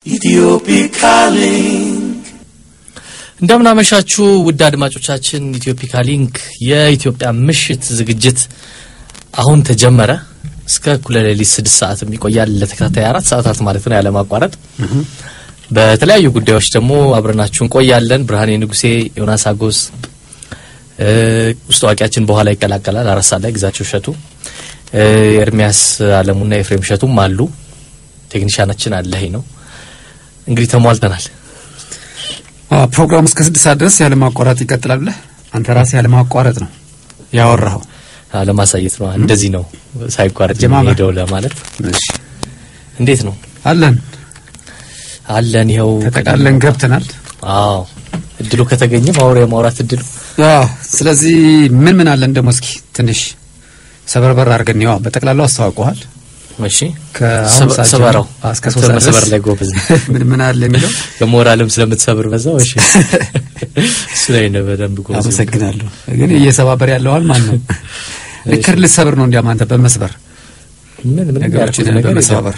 ኢትዮፒካ ሊንክ። እንደምናመሻችሁ ውድ አድማጮቻችን፣ ኢትዮፒካ ሊንክ የኢትዮጵያ ምሽት ዝግጅት አሁን ተጀመረ። እስከ እኩለ ሌሊት 6 ሰዓት ይቆያል። ለተከታታይ 4 ሰዓታት ማለት ነው ያለማቋረጥ። በተለያዩ ጉዳዮች ደግሞ አብረናችሁ እንቆያለን። ብርሃኔ ንጉሴ፣ ዮናስ አጎስ፣ ውስጥ አዋቂያችን በኋላ ይቀላቀላል። 4 ሰዓት ላይ ግዛቸው እሸቱ፣ ኤርሚያስ አለሙና ኤፍሬም እሸቱም አሉ። ቴክኒሻናችን አለኸኝ ነው። እንግዲህ ተሟልተናል። ፕሮግራሙ እስከ 6 ሰዓት ድረስ ያለማቋረጥ ይቀጥላል ብለህ አንተ ራስህ ያለማቋረጥ ነው ያወራኸው። ለማሳየት ነው። እንደዚህ ነው ሳይቋረጥ የሚሄደው ለማለት። እሺ፣ እንዴት ነው? አለን አለን። ይኸው ተጠቃለን ገብተናል። አዎ፣ እድሉ ከተገኘ ማውራት እድሉ። አዎ። ስለዚህ ምን ምን አለን ደግሞ እስኪ ትንሽ ሰበርበር አድርገን ያው በጠቅላላው አስተዋውቀዋል። እሺ፣ ሰበራው እስከ 3 ሰዓት መስበር ላይ ጎበዝ ነው። ምን ምን አለ የሚለው በሞራልም ስለምትሰብር በዛው። እሺ፣ እሱ ላይ ነው በደንብ ጎበዝ። አመሰግናለሁ። ግን እየሰባበር ያለዋል ማን ነው? record ልሰብር ነው እንዲያውም አንተ በመስበር ምን ምን ነገሮችን በመሰባበር።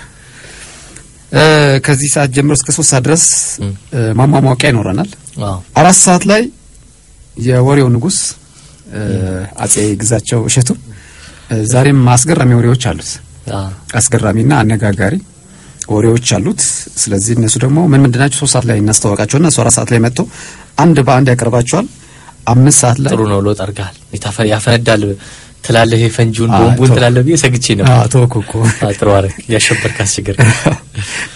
ከዚህ ሰዓት ጀምሮ እስከ 3 ሰዓት ድረስ ማሟሟቂያ ይኖረናል። 4 ሰዓት ላይ የወሬው ንጉስ አጼ ግዛቸው እሸቱ ዛሬም አስገራሚ ወሬዎች አሉት። አስገራሚና አነጋጋሪ ወሬዎች አሉት። ስለዚህ እነሱ ደግሞ ምን ምንድናቸው 3 ሰዓት ላይ እናስተዋወቃቸውና እሱ 4 ሰዓት ላይ መጥቶ አንድ በአንድ ያቀርባቸዋል። 5 ሰዓት ላይ ጥሩ ነው። ለውጥ አድርገሃል። ያፈነዳል ትላለህ፣ የፈንጂውን ቦምቡን ትላለህ ብዬ ሰግቼ ነበር። አዎ ተወኩ እኮ። ጥሩ አደረግ። ያሸበርክ አስቸገርክ።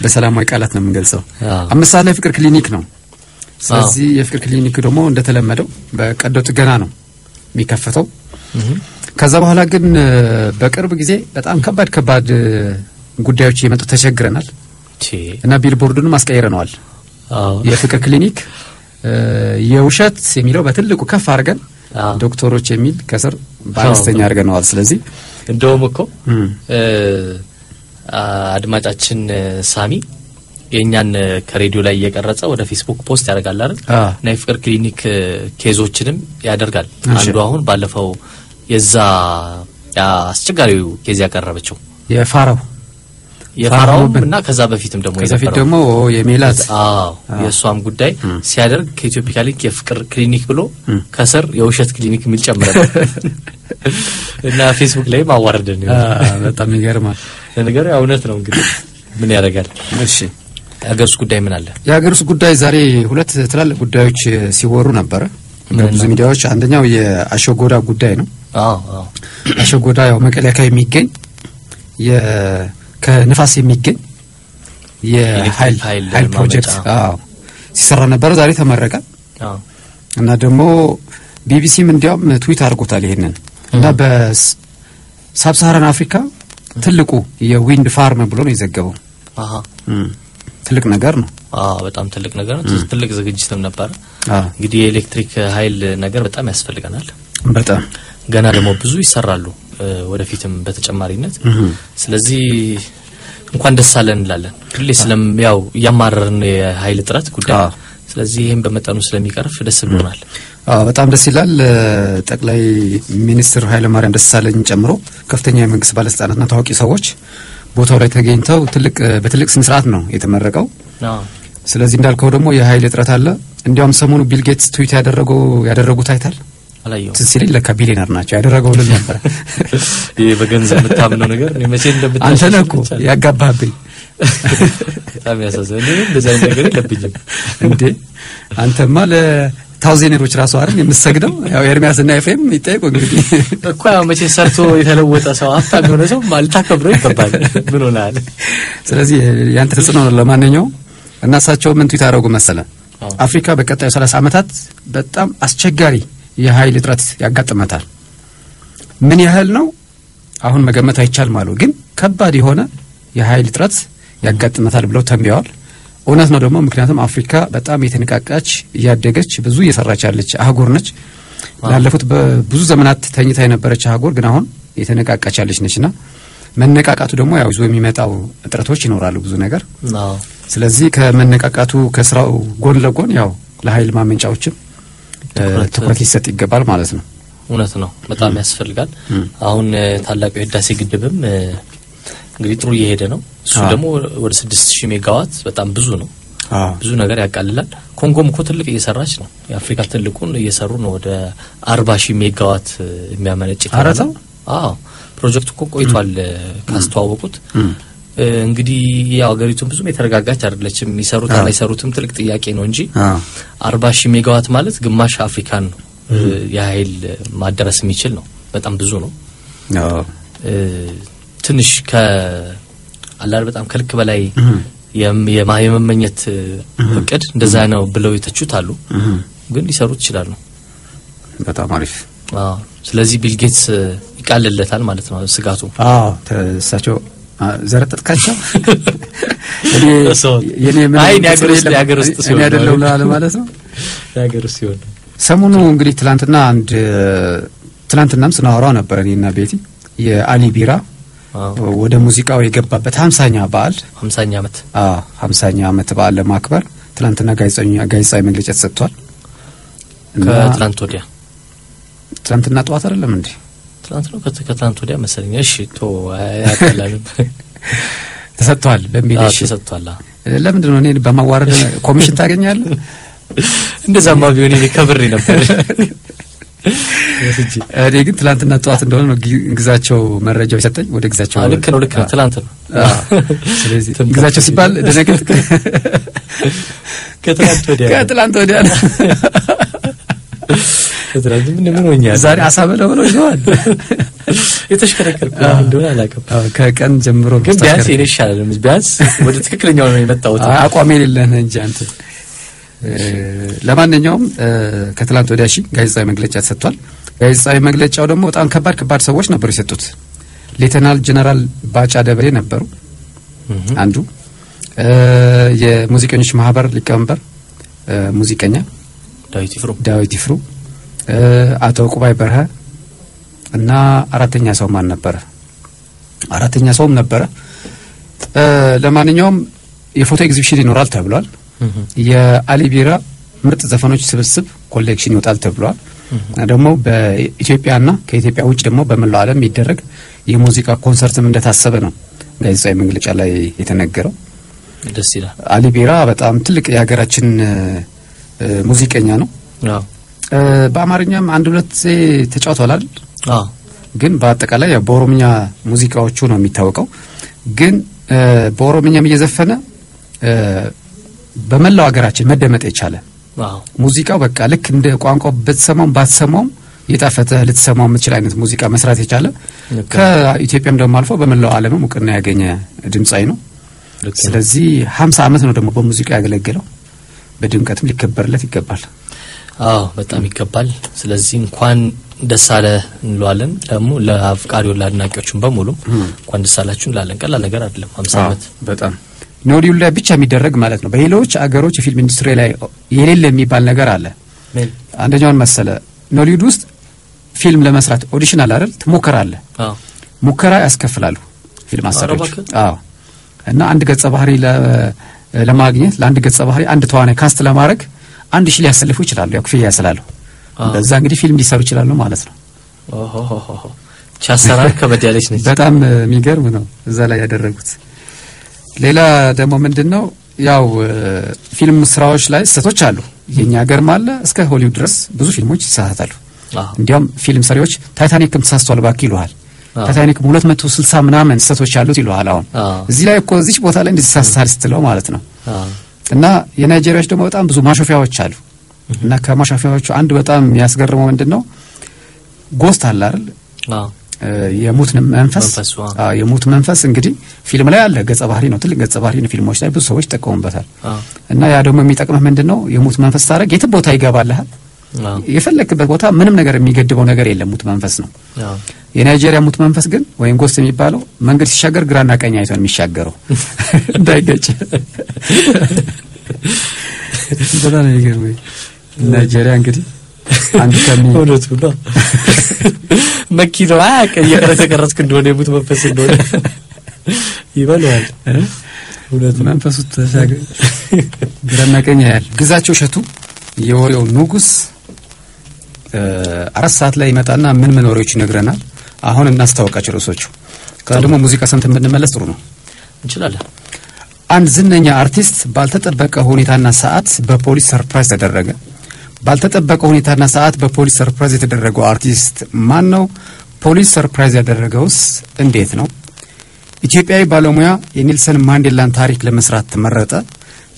በሰላማዊ ቃላት ነው የምንገልጸው። 5 ሰዓት ላይ ፍቅር ክሊኒክ ነው። ስለዚህ የፍቅር ክሊኒክ ደግሞ እንደተለመደው በቀዶ ጥገና ነው የሚከፈተው። ከዛ በኋላ ግን በቅርብ ጊዜ በጣም ከባድ ከባድ ጉዳዮች እየመጡ ተቸግረናል እና ቢልቦርዱንም አስቀይረነዋል። የፍቅር ክሊኒክ የውሸት የሚለው በትልቁ ከፍ አድርገን ዶክተሮች የሚል ከስር በአነስተኛ አድርገነዋል። ስለዚህ እንደውም እኮ አድማጫችን ሳሚ የኛን ከሬዲዮ ላይ እየቀረጸ ወደ ፌስቡክ post ያደርጋል አይደል? እና የፍቅር ክሊኒክ case ኦችንም ያደርጋል። አንዱ አሁን ባለፈው የዛ አስቸጋሪው case ያቀረበችው የፋራው እና ከዛ በፊትም ደግሞ ከዛ በፊት ደግሞ የሜላት አዎ የሷም ጉዳይ ሲያደርግ ከኢትዮፒካ ሊንክ የፍቅር ክሊኒክ ብሎ ከስር የውሸት ክሊኒክ የሚል ጨምረን እና ፌስቡክ ላይ ማዋረደን ነው። በጣም ይገርማል። ለነገሩ ያው እውነት ነው እንግዲህ ምን ያደርጋል። እሺ፣ የሀገር ውስጥ ጉዳይ ምን አለ? የሀገር ውስጥ ጉዳይ ዛሬ ሁለት ትላልቅ ጉዳዮች ሲወሩ ነበረ በብዙ ሚዲያዎች። አንደኛው የአሸጎዳ ጉዳይ ነው። አዎ አዎ፣ አሸጎዳ ያው መቀሌ አካባቢ የሚገኝ ከንፋስ የሚገኝ የኃይል ፕሮጀክት አዎ ሲሰራ ነበረ። ዛሬ ተመረቀ። አዎ፣ እና ደግሞ ቢቢሲም እንዲያውም ትዊት አድርጎታል ይሄንን እና በ Sub-Saharan አፍሪካ ትልቁ የ wind farm ብሎ ነው የዘገበው። አሃ፣ ትልቅ ነገር ነው። አዎ በጣም ትልቅ ነገር ነው። ትልቅ ዝግጅትም ነበር። እንግዲህ የኤሌክትሪክ ኃይል ነገር በጣም ያስፈልገናል። በጣም ገና ደግሞ ብዙ ይሰራሉ ወደፊትም በተጨማሪነት። ስለዚህ እንኳን ደስ አለን እንላለን። ሁሌ ስለም ያው እያማረርን የኃይል እጥረት ጉዳይ። ስለዚህ ይሄን በመጠኑ ስለሚቀርፍ ደስ ብሎናል። አዎ በጣም ደስ ይላል። ጠቅላይ ሚኒስትር ኃይለማርያም ደሳለኝ ጨምሮ ከፍተኛ የመንግስት ባለስልጣናትና ታዋቂ ሰዎች ቦታው ላይ ተገኝተው በትልቅ ስነ ስርዓት ነው የተመረቀው። ስለዚህ እንዳልከው ደግሞ የኃይል እጥረት አለ። እንዲያውም ሰሞኑ ቢል ጌትስ ትዊት ያደረጉት አይታል። አላየሁም። ትዝ ሲለኝ ለካ ቢሊየነር ናቸው ያደረገው ልል ነበር። ይሄ በገንዘብ የምታምነው ነገር እኔ መቼ እንደምታምነው አንተ ነህ እኮ ያጋባህብኝ። በጣም ያሳዝናል። እኔ እንደዛ አይነት ነገር የለብኝም። እንዴ አንተማ ለታውዜነሮች ራሱ አይደል የምትሰግደው? ያው ኤርሚያስ እና ኤፍሬም ይጠይቁ እንግዲህ እኮ ያው መቼ ሰርቶ የተለወጠ ሰው ሀብታም የሆነ ሰው ልታከብረው ይገባል። ምን ሆነሃል? ስለዚህ ያንተ ተጽዕኖ ነው። ለማንኛውም እና እሳቸው ምን ትዊት አደረጉ መሰለ? አፍሪካ በቀጣዩ 30 ዓመታት በጣም አስቸጋሪ የኃይል እጥረት ያጋጥመታል። ምን ያህል ነው አሁን መገመት አይቻልም አሉ። ግን ከባድ የሆነ የኃይል እጥረት ያጋጥመታል ብለው ተንብየዋል። እውነት ነው ደግሞ፣ ምክንያቱም አፍሪካ በጣም የተነቃቃች እያደገች ብዙ እየሰራች ያለች አህጉር ነች። ላለፉት በብዙ ዘመናት ተኝታ የነበረች አህጉር ግን አሁን የተነቃቃች ያለች ነችና መነቃቃቱ ደግሞ ያው ይዞ የሚመጣው እጥረቶች ይኖራሉ ብዙ ነገር። ስለዚህ ከመነቃቃቱ ከስራው ጎን ለጎን ያው ለኃይል ማመንጫዎችም ትኩረት ሊሰጥ ይገባል ማለት ነው። እውነት ነው፣ በጣም ያስፈልጋል። አሁን ታላቁ የህዳሴ ግድብም እንግዲህ ጥሩ እየሄደ ነው። እሱ ደግሞ ወደ 6000 ሜጋዋት በጣም ብዙ ነው። ብዙ ነገር ያቃልላል። ኮንጎም እኮ ትልቅ እየሰራች ነው። የአፍሪካ ትልቁን እየሰሩ ነው። ወደ 40000 ሜጋዋት የሚያመነጭ አረተው። አዎ ፕሮጀክቱ እኮ ቆይቷል ካስተዋወቁት። እንግዲህ ያው ሀገሪቱን ብዙም የተረጋጋች አይደለችም። የሚሰሩት አላይሰሩትም ትልቅ ጥያቄ ነው እንጂ 40000 ሜጋዋት ማለት ግማሽ አፍሪካን ነው የኃይል ማዳረስ የሚችል ነው። በጣም ብዙ ነው። ትንሽ ከአላር በጣም ከልክ በላይ የመመኘት እቅድ እንደዛ ነው ብለው የተቹት አሉ። ግን ሊሰሩት ይችላሉ። በጣም አሪፍ። አዎ ስለዚህ ቢል ጌትስ ይቃልለታል ማለት ነው ስጋቱ። አዎ ተሳቸው ዘረጠጥካቸው። እኔ የኔ ምን ያገር ውስጥ ሲሆን እኔ አይደለም ለአለ ማለት ነው። ያገር ውስጥ ሲሆን ሰሞኑ እንግዲህ ትላንትና አንድ ትላንትናም ስናወራው ነበር እኔና ቤቲ የአሊ ቢራ ወደ ሙዚቃው የገባበት 50ኛ በዓል 50ኛ ዓመት አዎ 50ኛ ዓመት በዓል ለማክበር ትላንትና ጋዜጣዊ መግለጫ ተሰጥቷል። ከትላንት ወዲያ ትላንትና ጠዋት አይደለም እንዴ? ትላንት ነው ከትላንት ወዲያ መሰለኝ። እሺ ቶ አያቀላልም ተሰጥቷል በሚል እሺ ተሰጥቷል። ለምንድን ነው እኔን በማዋረድ ኮሚሽን ታገኛለህ? እንደዛማ ቢሆን እኔ ከብሬ ነበር። እኔ ግን ትላንትና ጠዋት እንደሆነ ነው ግዛቸው መረጃው የሰጠኝ። ወደ ግዛቸው ልክ ነው ልክ ነው ትላንት ነው። ስለዚህ ግዛቸው ሲባል ደነገጥክ። ከትላንት ወዲያ ከትላንት ወዲያ ነው። ከትላንት ምን ሆኛል ዛሬ አሳ በለው ብለው ይዘዋል። የተሽከረከርኩ እንደሆነ አላውቅም። ከቀን ጀምሮ ግን ቢያንስ የኔ ይሻላል። ቢያንስ ወደ ትክክለኛው ነው የመጣሁት። አቋም የሌለህ ነህ እንጂ አንተ። ለማንኛውም ከትላንት ወዲያ እሺ ጋዜጣዊ መግለጫ ተሰጥቷል። ጋዜጣዊ መግለጫው ደግሞ በጣም ከባድ ከባድ ሰዎች ነበሩ የሰጡት። ሌተናል ጀነራል ባጫ ደበሌ ነበሩ አንዱ፣ የሙዚቀኞች ማህበር ሊቀመንበር ሙዚቀኛ ዳዊት ይፍሩ፣ አቶ ቁባይ በርሀ እና አራተኛ ሰው ማን ነበረ? አራተኛ ሰውም ነበረ። ለማንኛውም የፎቶ ኤግዚቢሽን ይኖራል ተብሏል። የአሊ ቢራ ምርጥ ዘፈኖች ስብስብ collection ይወጣል ተብሏል። ደግሞ በኢትዮጵያና ከኢትዮጵያ ውጭ ደግሞ በመላው ዓለም የሚደረግ የሙዚቃ ኮንሰርትም እንደታሰበ ነው ጋዜጣዊ መግለጫ ላይ የተነገረው። ደስ ይላል። አሊ ቢራ በጣም ትልቅ የሀገራችን ሙዚቀኛ ነው። አዎ በአማርኛም አንድ ሁለት ተጫውቷል አይደል? አዎ ግን በአጠቃላይ በኦሮምኛ ሙዚቃዎቹ ነው የሚታወቀው። ግን በኦሮምኛም እየዘፈነ በመላው ሀገራችን መደመጥ የቻለ ሙዚቃው በቃ ልክ እንደ ቋንቋው ብትሰማውም ባትሰማውም የጣፈጠ ልትሰማው የምትችል አይነት ሙዚቃ መስራት የቻለ ከኢትዮጵያም ደግሞ አልፎ በመላው ዓለምም እውቅና ያገኘ ድምጻዊ ነው። ስለዚህ 50 ዓመት ነው ደግሞ በሙዚቃ ያገለገለው። በድምቀትም ሊከበርለት ይገባል። አዎ በጣም ይገባል። ስለዚህ እንኳን ደስ አለ እንለዋለን። ደግሞ ለአፍቃሪው ለአድናቂዎቹም በሙሉ እንኳን ደስ አላችሁ እንላለን። ቀላል ነገር አይደለም 50 ዓመት። በጣም ኖሊውድ ላይ ብቻ የሚደረግ ማለት ነው። በሌሎች አገሮች የፊልም ኢንዱስትሪ ላይ የሌለ የሚባል ነገር አለ። አንደኛውን መሰለ ኖሊውድ ውስጥ ፊልም ለመስራት audition አለ አይደል? ትሞክራለህ። አዎ ሙከራ ያስከፍላሉ ፊልም አሰሪዎች። አዎ እና አንድ ገጸ ባህሪ ለማግኘት ለአንድ ገጸ ባህሪ አንድ ተዋናይ cast ለማድረግ 1000 ሊያሰልፉ ይችላሉ። ያው ክፍያ ያስላሉ። በዛ እንግዲህ ፊልም ሊሰሩ ይችላሉ ማለት ነው። ኦሆ ቻሰራር ከበድ ያለች ነች። በጣም የሚገርም ነው እዛ ላይ ያደረጉት። ሌላ ደግሞ ምንድነው ያው ፊልም ስራዎች ላይ ስህተቶች አሉ። የኛ ሀገርም አለ እስከ ሆሊውድ ድረስ ብዙ ፊልሞች ይሳሳታሉ። እንዲያውም ፊልም ሰሪዎች ታይታኒክም ተሳስቷል እባክህ ይሉሃል። ታይታኒክም 260 ምናምን ስህተቶች አሉት ይሉሃል። አሁን እዚህ ላይ እኮ እዚህ ቦታ ላይ እንደዚህ ተሳስተሃል ስትለው ማለት ነው። እና የናይጄሪያዎች ደግሞ በጣም ብዙ ማሾፊያዎች አሉ። እና ከማሾፊያዎቹ አንድ በጣም የሚያስገርመው ምንድነው ghost አለ አይደል? የሙት መንፈስ። የሙት መንፈስ እንግዲህ ፊልም ላይ አለ፣ ገጸ ባህሪ ነው፣ ትልቅ ገጸ ባህሪ ነው። ፊልሞች ላይ ብዙ ሰዎች ይጠቀሙበታል። እና ያ ደግሞ የሚጠቅምህ ምንድነው የሙት መንፈስ ታረግ የት ቦታ ይገባልሃል። የፈለክበት ቦታ ምንም ነገር የሚገድበው ነገር የለም። ሙት መንፈስ ነው። የናይጄሪያ ሙት መንፈስ ግን ወይም ghost የሚባለው መንገድ ሲሻገር ግራና ቀኝ አይቶ ነው የሚሻገረው እንዳይገጭ። በጣም ነው የሚገርመኝ። ናይጄሪያ እንግዲህ አንድ ከሚ እውነቱ ነው። መኪናው እየተቀረጽክ እንደሆነ የሙት መንፈስ እንደሆነ ይበለዋል። እውነቱ መንፈሱ ተሻገር ግራና ቀኝ ያያል። ግዛቸው እሸቱ የወሬው ንጉስ 4 ሰዓት ላይ ይመጣና ምን ምን ወሬዎች ይነግረናል። አሁን እናስታውቃቸው ርዕሶቹ። ከዛ ደግሞ ሙዚቃ ሰምተን ብንመለስ ጥሩ ነው። እንችላለን። አንድ ዝነኛ አርቲስት ባልተጠበቀ ሁኔታና ሰዓት በፖሊስ surprise ተደረገ። ባልተጠበቀ ሁኔታና ሰዓት በፖሊስ surprise የተደረገው አርቲስት ማን ነው? ፖሊስ surprise ያደረገውስ እንዴት ነው? ኢትዮጵያዊ ባለሙያ የኔልሰን ማንዴላን ታሪክ ለመስራት ተመረጠ።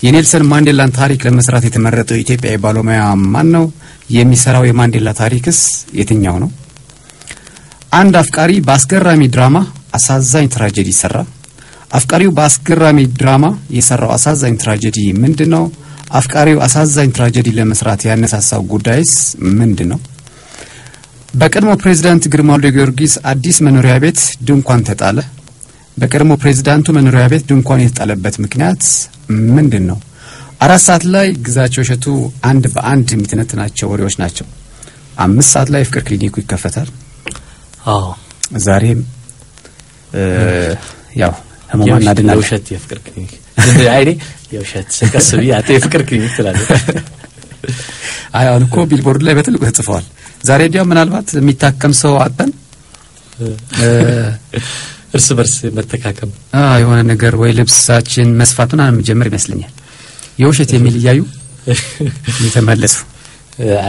የኔልሰን ማንዴላን ታሪክ ለመስራት የተመረጠው ኢትዮጵያዊ ባለሙያ ማን ነው? የሚሰራው የማንዴላ ታሪክስ የትኛው ነው? አንድ አፍቃሪ በአስገራሚ ድራማ አሳዛኝ tragedy ሰራ። አፍቃሪው በአስገራሚ ድራማ የሰራው አሳዛኝ tragedy ምንድነው? አፍቃሪው አሳዛኝ tragedy ለመስራት ያነሳሳው ጉዳይስ ምንድነው? በቀድሞ ፕሬዝዳንት ግርማ ወልደ ጊዮርጊስ አዲስ መኖሪያ ቤት ድንኳን ተጣለ። በቀድሞ ፕሬዝዳንቱ መኖሪያ ቤት ድንኳን የተጣለበት ምክንያት ምንድነው? 4 ሰዓት ላይ ግዛቸው እሸቱ አንድ በአንድ የሚተነትናቸው ወሬዎች ናቸው። 5 ሰዓት ላይ ፍቅር ክሊኒኩ ይከፈታል። አዎ ዛሬም ያው ህሙማን እናድናለን። የውሸት የፍቅር ክሊኒክ አይኔ የውሸት ቀስ ብዬ አቶ የፍቅር ክሊኒክ ትላለህ። አይ አሁን እኮ ቢልቦርድ ላይ በትልቁ ተጽፈዋል። ዛሬ ዲያ ምናልባት የሚታከም ሰው አጥተን እርስ በርስ መተካከም የሆነ ነገር ወይ ልብሳችን መስፋቱን አንጀምር ይመስለኛል። የውሸት የሚል እያዩ የተመለሱ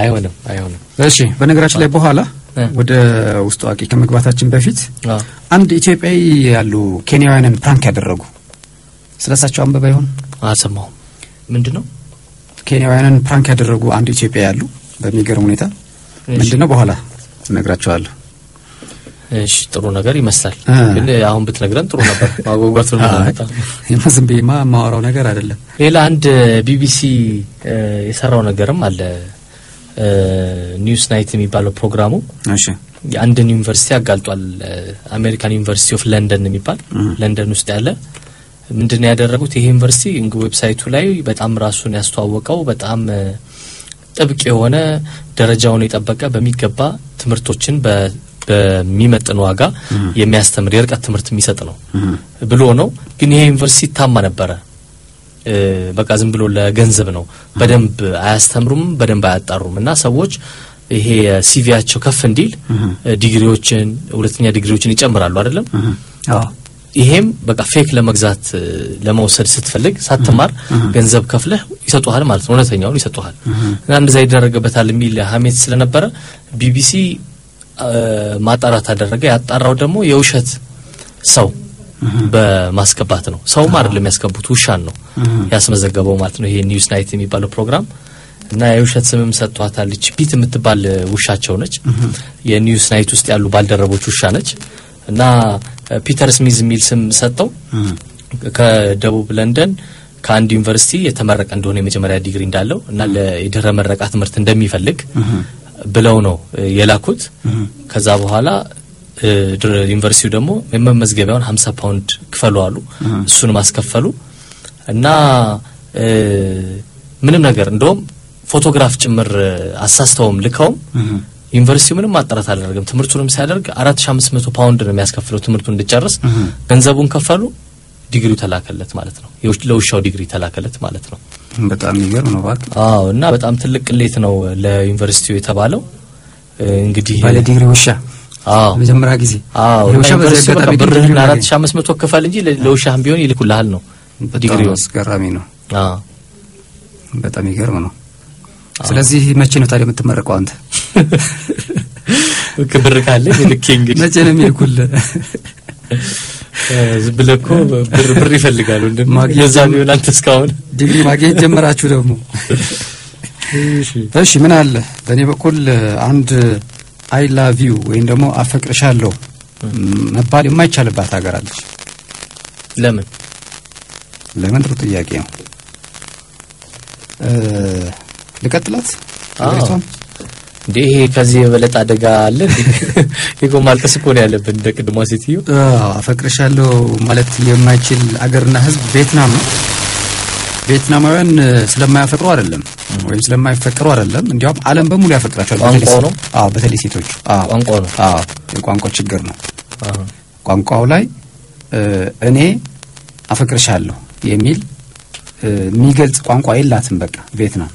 አይሆንም አይሆንም። እሺ በነገራችን ላይ በኋላ ወደ ውስጥ አዋቂ ከመግባታችን በፊት አንድ ኢትዮጵያዊ ያሉ ኬንያውያንን prank ያደረጉ ስለሳቸው አንበባ ይሆን? አልሰማሁም። ምንድነው? ኬንያውያንን prank ያደረጉ አንድ ኢትዮጵያዊ ያሉ በሚገርም ሁኔታ ምንድነው በኋላ እነግራቸዋለሁ። እሺ ጥሩ ነገር ይመስላል። ግን አሁን ብትነግረን ጥሩ ነበር። ማጓጓቱ ነው በጣም። ዝም ብዬማ የማወራው ነገር አይደለም። ሌላ አንድ ቢቢሲ የሰራው ነገርም አለ። Newsnight የሚባለው ፕሮግራሙ እሺ አንድን ዩኒቨርሲቲ አጋልጧል። American University of London የሚባል ለንደን ውስጥ ያለ ምንድነው ያደረጉት? ይሄ ዩኒቨርሲቲ website ኡ ላይ በጣም ራሱን ያስተዋወቀው በጣም ጥብቅ የሆነ ደረጃውን የጠበቀ በሚገባ ትምህርቶችን በሚመጥን ዋጋ የሚያስተምር የርቀት ትምህርት የሚሰጥ ነው ብሎ ነው። ግን ይሄ ዩኒቨርሲቲ ታማ ነበረ። በቃ ዝም ብሎ ለገንዘብ ነው፣ በደንብ አያስተምሩም፣ በደንብ አያጣሩም። እና ሰዎች ይሄ CV ያቸው ከፍ እንዲል ዲግሪዎችን ሁለተኛ ዲግሪዎችን ይጨምራሉ አይደለም? አዎ። ይሄም በቃ fake ለመግዛት ለመውሰድ ስትፈልግ ሳትማር ገንዘብ ከፍለህ ይሰጡሃል ማለት ነው፣ እውነተኛውን ይሰጡሃል። እና እንደዛ ይደረግበታል የሚል ሀሜት ስለነበረ ቢቢሲ ማጣራት አደረገ። ያጣራው ደግሞ የውሸት ሰው በማስገባት ነው። ሰውም አይደለም ያስገቡት፣ ውሻን ነው ያስመዘገበው ማለት ነው። ይሄ Newsnight የሚባለው ፕሮግራም እና የውሸት ስምም ሰጥቷታል። ፒት የምትባል ውሻቸው ነች። የ Newsnight ውስጥ ያሉ ባልደረቦች ውሻ ነች። እና ፒተር ስሚዝ የሚል ስም ሰጠው። ከደቡብ ለንደን ከአንድ ዩኒቨርሲቲ የተመረቀ እንደሆነ የመጀመሪያ ዲግሪ እንዳለው እና ለድህረ ምረቃ ትምህርት እንደሚፈልግ ብለው ነው የላኩት። ከዛ በኋላ ዩኒቨርሲቲው ደግሞ የመመዝገቢያውን 50 ፓውንድ ክፈሉ አሉ። እሱንም አስከፈሉ። እና ምንም ነገር እንደውም ፎቶግራፍ ጭምር አሳስተውም ልከውም ዩኒቨርሲቲው ምንም ማጣራት አላደረገም። ትምህርቱንም ሲያደርግ 4500 ፓውንድ ነው የሚያስከፍለው ትምህርቱን እንዲጨርስ። ገንዘቡን ከፈሉ፣ ዲግሪው ተላከለት ማለት ነው። ለውሻው ዲግሪ ተላከለት ማለት ነው። በጣም የሚገርም ነው እባክህ። አዎ። እና በጣም ትልቅ ቅሌት ነው ለዩኒቨርሲቲው የተባለው። እንግዲህ ባለ ዲግሪ ውሻ። አዎ መጀመሪያ ጊዜ። አዎ። ውሻ በዚህ አጋጣሚ ብርህን 4500 ክፈል እንጂ ለውሻህም ቢሆን ይልኩልሃል ነው ዲግሪው። አስገራሚ ነው። አዎ በጣም ይገርም ነው። ስለዚህ መቼ ነው ታዲያ የምትመረቀው አንተ? ክብር ካለ ልኬ እንግዲህ መቼ ነው የሚልኩልህ? ዝም ብለህ እኮ ብር ይፈልጋሉ እንደዛ ቢሆን አንተ እስካሁን ዲግሪ ማግኘት ጀመራችሁ ደግሞ። እሺ ምን አለ በእኔ በኩል አንድ I love you ወይም ደግሞ አፈቅርሻለሁ መባል የማይቻልባት ሀገር አለች። ለምን? ለምን ጥሩ ጥያቄ ነው። ልቀጥላት? አገሪቷን እንዴ ይሄ ከዚህ የበለጠ አደጋ አለ እንዴ? ይሄ ማልቀስ እኮ ነው ያለብን እንደ ቅድሟ ሴትዮ። አዎ አፈቅርሻለሁ ማለት የማይችል አገርና ህዝብ ቪየትናም ነው። ቪየትናማውያን ስለማያፈቅሩ አይደለም ወይም ስለማይፈቅሩ አይደለም፣ እንዲያውም ዓለም በሙሉ ያፈቅራቸዋል። ቋንቋው ነው። አዎ በተለይ ሴቶቹ። አዎ ቋንቋው ነው። አዎ የቋንቋው ችግር ነው። ቋንቋው ላይ እኔ አፈቅርሻለሁ የሚል የሚገልጽ ቋንቋ የላትም በቃ ቪየትናም።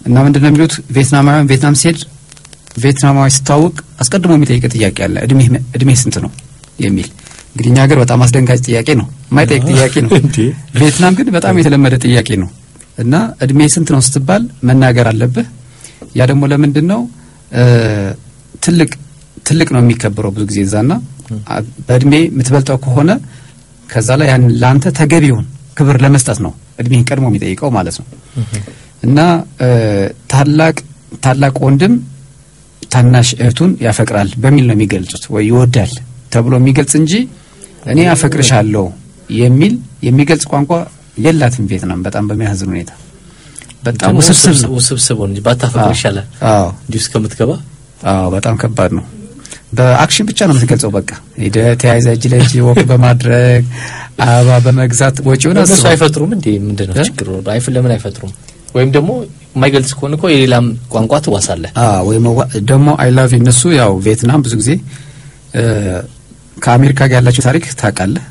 እና ምንድነው የሚሉት ቪየትናማውያን ቪየትናም ሲሄድ ቪየትናማዊ ስታወቅ አስቀድሞ የሚጠይቅ ጥያቄ አለ። እድሜ ስንት ነው የሚል። እንግዲህ እኛ ሀገር በጣም አስደንጋጭ ጥያቄ ነው፣ የማይጠይቅ ጥያቄ ነው። ቪየትናም ግን በጣም የተለመደ ጥያቄ ነው እና እድሜ ስንት ነው ስትባል መናገር አለብህ። ያ ደግሞ ለምንድን ነው ትልቅ ትልቅ ነው የሚከበረው ብዙ ጊዜ እዛና በእድሜ የምትበልጠው ከሆነ ከዛ ላይ ያን ላንተ ተገቢውን ክብር ለመስጠት ነው እድሜህን ቀድሞ የሚጠይቀው ማለት ነው። እና ታላቅ ታላቅ ወንድም ታናሽ እህቱን ያፈቅራል በሚል ነው የሚገልጹት ወይ ይወዳል ተብሎ የሚገልጽ እንጂ እኔ አፈቅርሻለሁ የሚል የሚገልጽ ቋንቋ የላትም ቪየትናም። በጣም በሚያሳዝን ሁኔታ በጣም ውስብስብ ነው። ውስብስብ ነው እንጂ ባታፈቅር ይሻላል። አዎ እንዲሁ እስከምትገባ። አዎ በጣም ከባድ ነው። በ action ብቻ ነው የምትገልጸው። በቃ ሄደህ ተያይዘህ እጅ ለእጅ walk በማድረግ አበባ በመግዛት ወጪውን እነሱ አስበው። አይፈጥሩም እንዴ? ምንድነው ችግሩ? ለምን አይፈጥሩም? ወይም ደግሞ የማይገልጽ ከሆነ እኮ የሌላም ቋንቋ ትዋሳለህ። አዎ ወይ ደግሞ I love you እነሱ ያው ቪየትናም ብዙ ጊዜ ከአሜሪካ ጋር ያላቸው ታሪክ ታውቃለህ።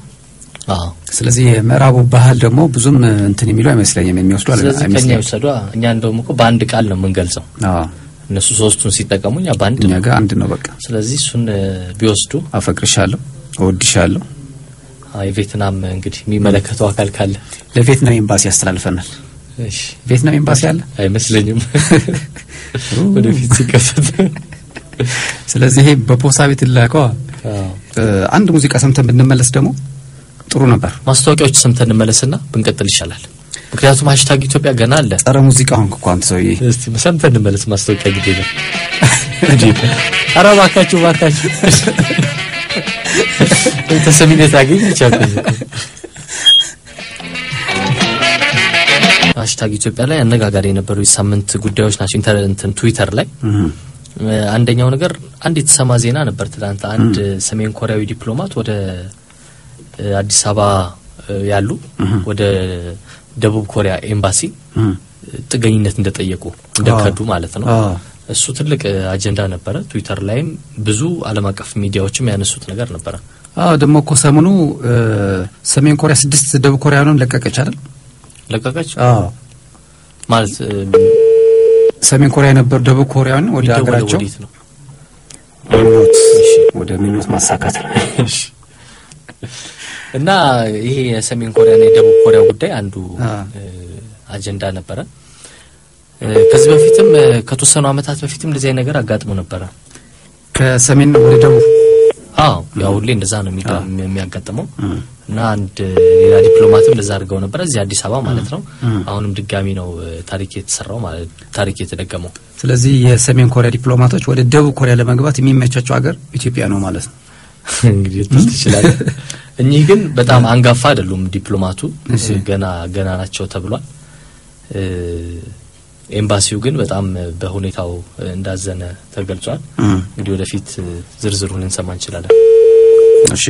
አዎ ስለዚህ የምዕራቡ ባህል ደግሞ ብዙም እንትን የሚሉ አይመስለኝም፣ የሚወስዱ ስለዚህ ከኛ አይመስለኝም። ይወሰዱ። እኛ እንደውም እኮ በአንድ ቃል ነው የምንገልጸው። አዎ እነሱ ሶስቱን ሲጠቀሙ እኛ በአንድ እኛ ነው። ጋር አንድ ነው በቃ። ስለዚህ እሱን ቢወስዱ አፈቅርሻለሁ፣ እወድሻለሁ። የቪየትናም እንግዲህ የሚመለከተው አካል ካለ ለቪየትናም ኤምባሲ ያስተላልፈናል። እሺ ቪየትናም ኤምባሲ አለ አይመስለኝም ወደፊት ሲከፈት። ስለዚህ ይሄ በፖስታ ቤት ላከዋ። አንድ ሙዚቃ ሰምተን ብንመለስ ደግሞ ጥሩ ነበር። ማስታወቂያዎች ሰምተን እንመለስና ብንቀጥል ይሻላል። ምክንያቱም hashtag ኢትዮጵያ ገና አለ። ጸረ ሙዚቃ ሆንክ እኮ አንተ ሰውዬ። እስቲ ሰምተን እንመለስ። ማስታወቂያ ጊዜ ነው። ኧረ እባካችሁ እባካችሁ ተሰሚነት አገኝ ይቻላል። hashtag ኢትዮጵያ ላይ አነጋጋሪ የነበሩ የሳምንት ጉዳዮች ናቸው። ኢንተርኔት ትዊተር ላይ አንደኛው ነገር አንድ የተሰማ ዜና ነበር ትላንት። አንድ ሰሜን ኮሪያዊ ዲፕሎማት ወደ አዲስ አበባ ያሉ ወደ ደቡብ ኮሪያ ኤምባሲ ጥገኝነት እንደጠየቁ እንደከዱ ማለት ነው። እሱ ትልቅ አጀንዳ ነበረ። ትዊተር ላይም ብዙ ዓለም አቀፍ ሚዲያዎችም ያነሱት ነገር ነበረ። አዎ ደግሞ እኮ ሰሞኑ ሰሜን ኮሪያ 6 ደቡብ ኮሪያውያኑን ለቀቀች አይደል? ለቀቀች? አዎ ማለት ሰሜን ኮሪያ የነበሩ ደቡብ ኮሪያውያን ወደ ሀገራቸው ወደ ምኞት ማሳካት ነው። እና ይሄ የሰሜን ኮሪያና የደቡብ ኮሪያ ጉዳይ አንዱ አጀንዳ ነበረ። ከዚህ በፊትም ከተወሰኑ አመታት በፊትም እንደዚህ አይነት ነገር አጋጥሞ ነበረ። ከሰሜን ወደ ደቡብ። አዎ ያው ሁሌ እንደዛ ነው የሚያጋጥመው። እና አንድ ሌላ ዲፕሎማትም እንደዛ አድርገው ነበር እዚህ አዲስ አበባ ማለት ነው። አሁንም ድጋሚ ነው ታሪክ የተሰራው ማለት ታሪክ የተደገመው። ስለዚህ የሰሜን ኮሪያ ዲፕሎማቶች ወደ ደቡብ ኮሪያ ለመግባት የሚመቻቸው ሀገር ኢትዮጵያ ነው ማለት ነው። እንግዲህ ትችላለህ። እኚህ ግን በጣም አንጋፋ አይደሉም ዲፕሎማቱ፣ ገና ገና ናቸው ተብሏል። ኤምባሲው ግን በጣም በሁኔታው እንዳዘነ ተገልጿል። እንግዲህ ወደፊት ዝርዝሩን እንሰማ እንችላለን። እሺ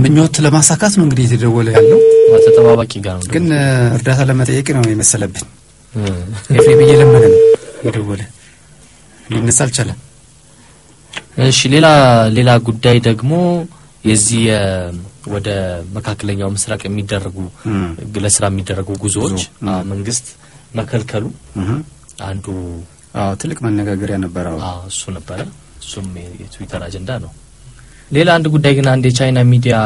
ምኞት ለማሳካት ነው እንግዲህ የተደወለ ያለው። ተጠባባቂ ጋር ነው ግን እርዳታ ለመጠየቅ ነው የመሰለብኝ። ኤፍሬም እየለመነ ነው የደወለ፣ ሊነሳ አልቻለም። እሺ ሌላ ጉዳይ ደግሞ የዚህ ወደ መካከለኛው ምስራቅ የሚደረጉ ለስራ የሚደረጉ ጉዞዎች መንግስት መከልከሉ አንዱ ትልቅ መነጋገሪያ ነበር። አዎ እሱ ነበረ። እሱም የትዊተር አጀንዳ ነው። ሌላ አንድ ጉዳይ ግን አንድ የቻይና ሚዲያ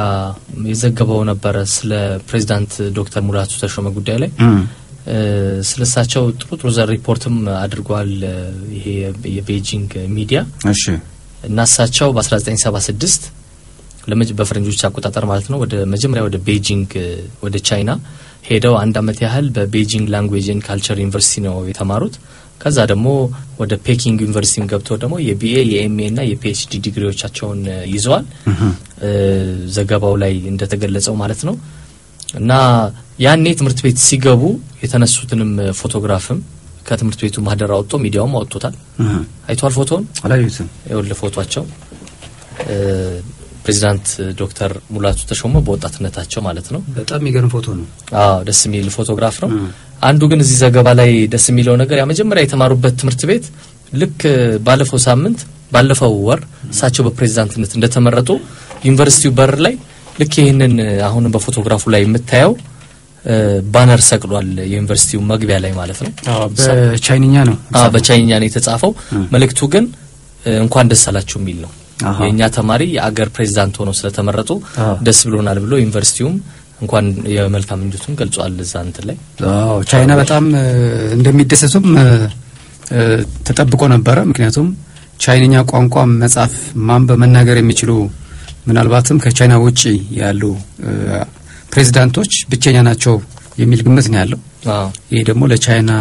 የዘገበው ነበረ ስለ ፕሬዝዳንት ዶክተር ሙላቱ ተሾመ ጉዳይ ላይ። ስለሳቸው ጥሩ ጥሩ ዘር ሪፖርትም አድርጓል ይሄ የቤጂንግ ሚዲያ። እሺ እና እሳቸው በ1976 በፈረንጆች አቆጣጠር ማለት ነው ወደ መጀመሪያ ወደ ቤጂንግ ወደ ቻይና ሄደው አንድ አመት ያህል በቤጂንግ Language and Culture ዩኒቨርሲቲ ነው የተማሩት። ከዛ ደግሞ ወደ ፔኪንግ ዩኒቨርሲቲም ገብተው ደግሞ የ BA የ MA እና የ PhD ዲግሪዎቻቸውን ይዘዋል። ዘገባው ላይ እንደተገለጸው ማለት ነው። እና ያኔ ትምህርት ቤት ሲገቡ የተነሱትንም ፎቶግራፍም ከትምህርት ቤቱ ማህደር አውጥቶ ሚዲያውም አውጥቶታል። አይቷል ፎቶውን? አላየሁትም። ይኸውልህ ፎቶአቸው ፕሬዝዳንት ዶክተር ሙላቱ ተሾመ በወጣትነታቸው ማለት ነው። በጣም የሚገርም ፎቶ ነው። አዎ ደስ የሚል ፎቶግራፍ ነው። አንዱ ግን እዚህ ዘገባ ላይ ደስ የሚለው ነገር ያ መጀመሪያ የተማሩበት ትምህርት ቤት ልክ ባለፈው ሳምንት ባለፈው ወር እሳቸው በፕሬዝዳንትነት እንደተመረጡ ዩኒቨርሲቲው በር ላይ ልክ ይሄንን አሁን በፎቶግራፉ ላይ የምታየው banner ሰቅሏል። የዩኒቨርሲቲው መግቢያ ላይ ማለት ነው። አዎ በቻይንኛ ነው። አዎ በቻይንኛ ነው የተጻፈው። መልእክቱ ግን እንኳን ደስ አላችሁ የሚል ነው። የኛ ተማሪ የአገር ፕሬዝዳንት ሆነው ስለተመረጡ ደስ ብሎናል ብሎ ዩኒቨርሲቲውም እንኳን የመልካም ምኞቱን ገልጿል። እዛ እንትን ላይ አዎ ቻይና በጣም እንደሚደሰቱም ተጠብቆ ነበረ። ምክንያቱም ቻይንኛ ቋንቋ መጻፍ፣ ማንበብ፣ መናገር የሚችሉ ምናልባትም ከቻይና ውጪ ያሉ ፕሬዝዳንቶች ብቸኛ ናቸው የሚል ግምት ነው ያለው። ይሄ ደግሞ ለቻይና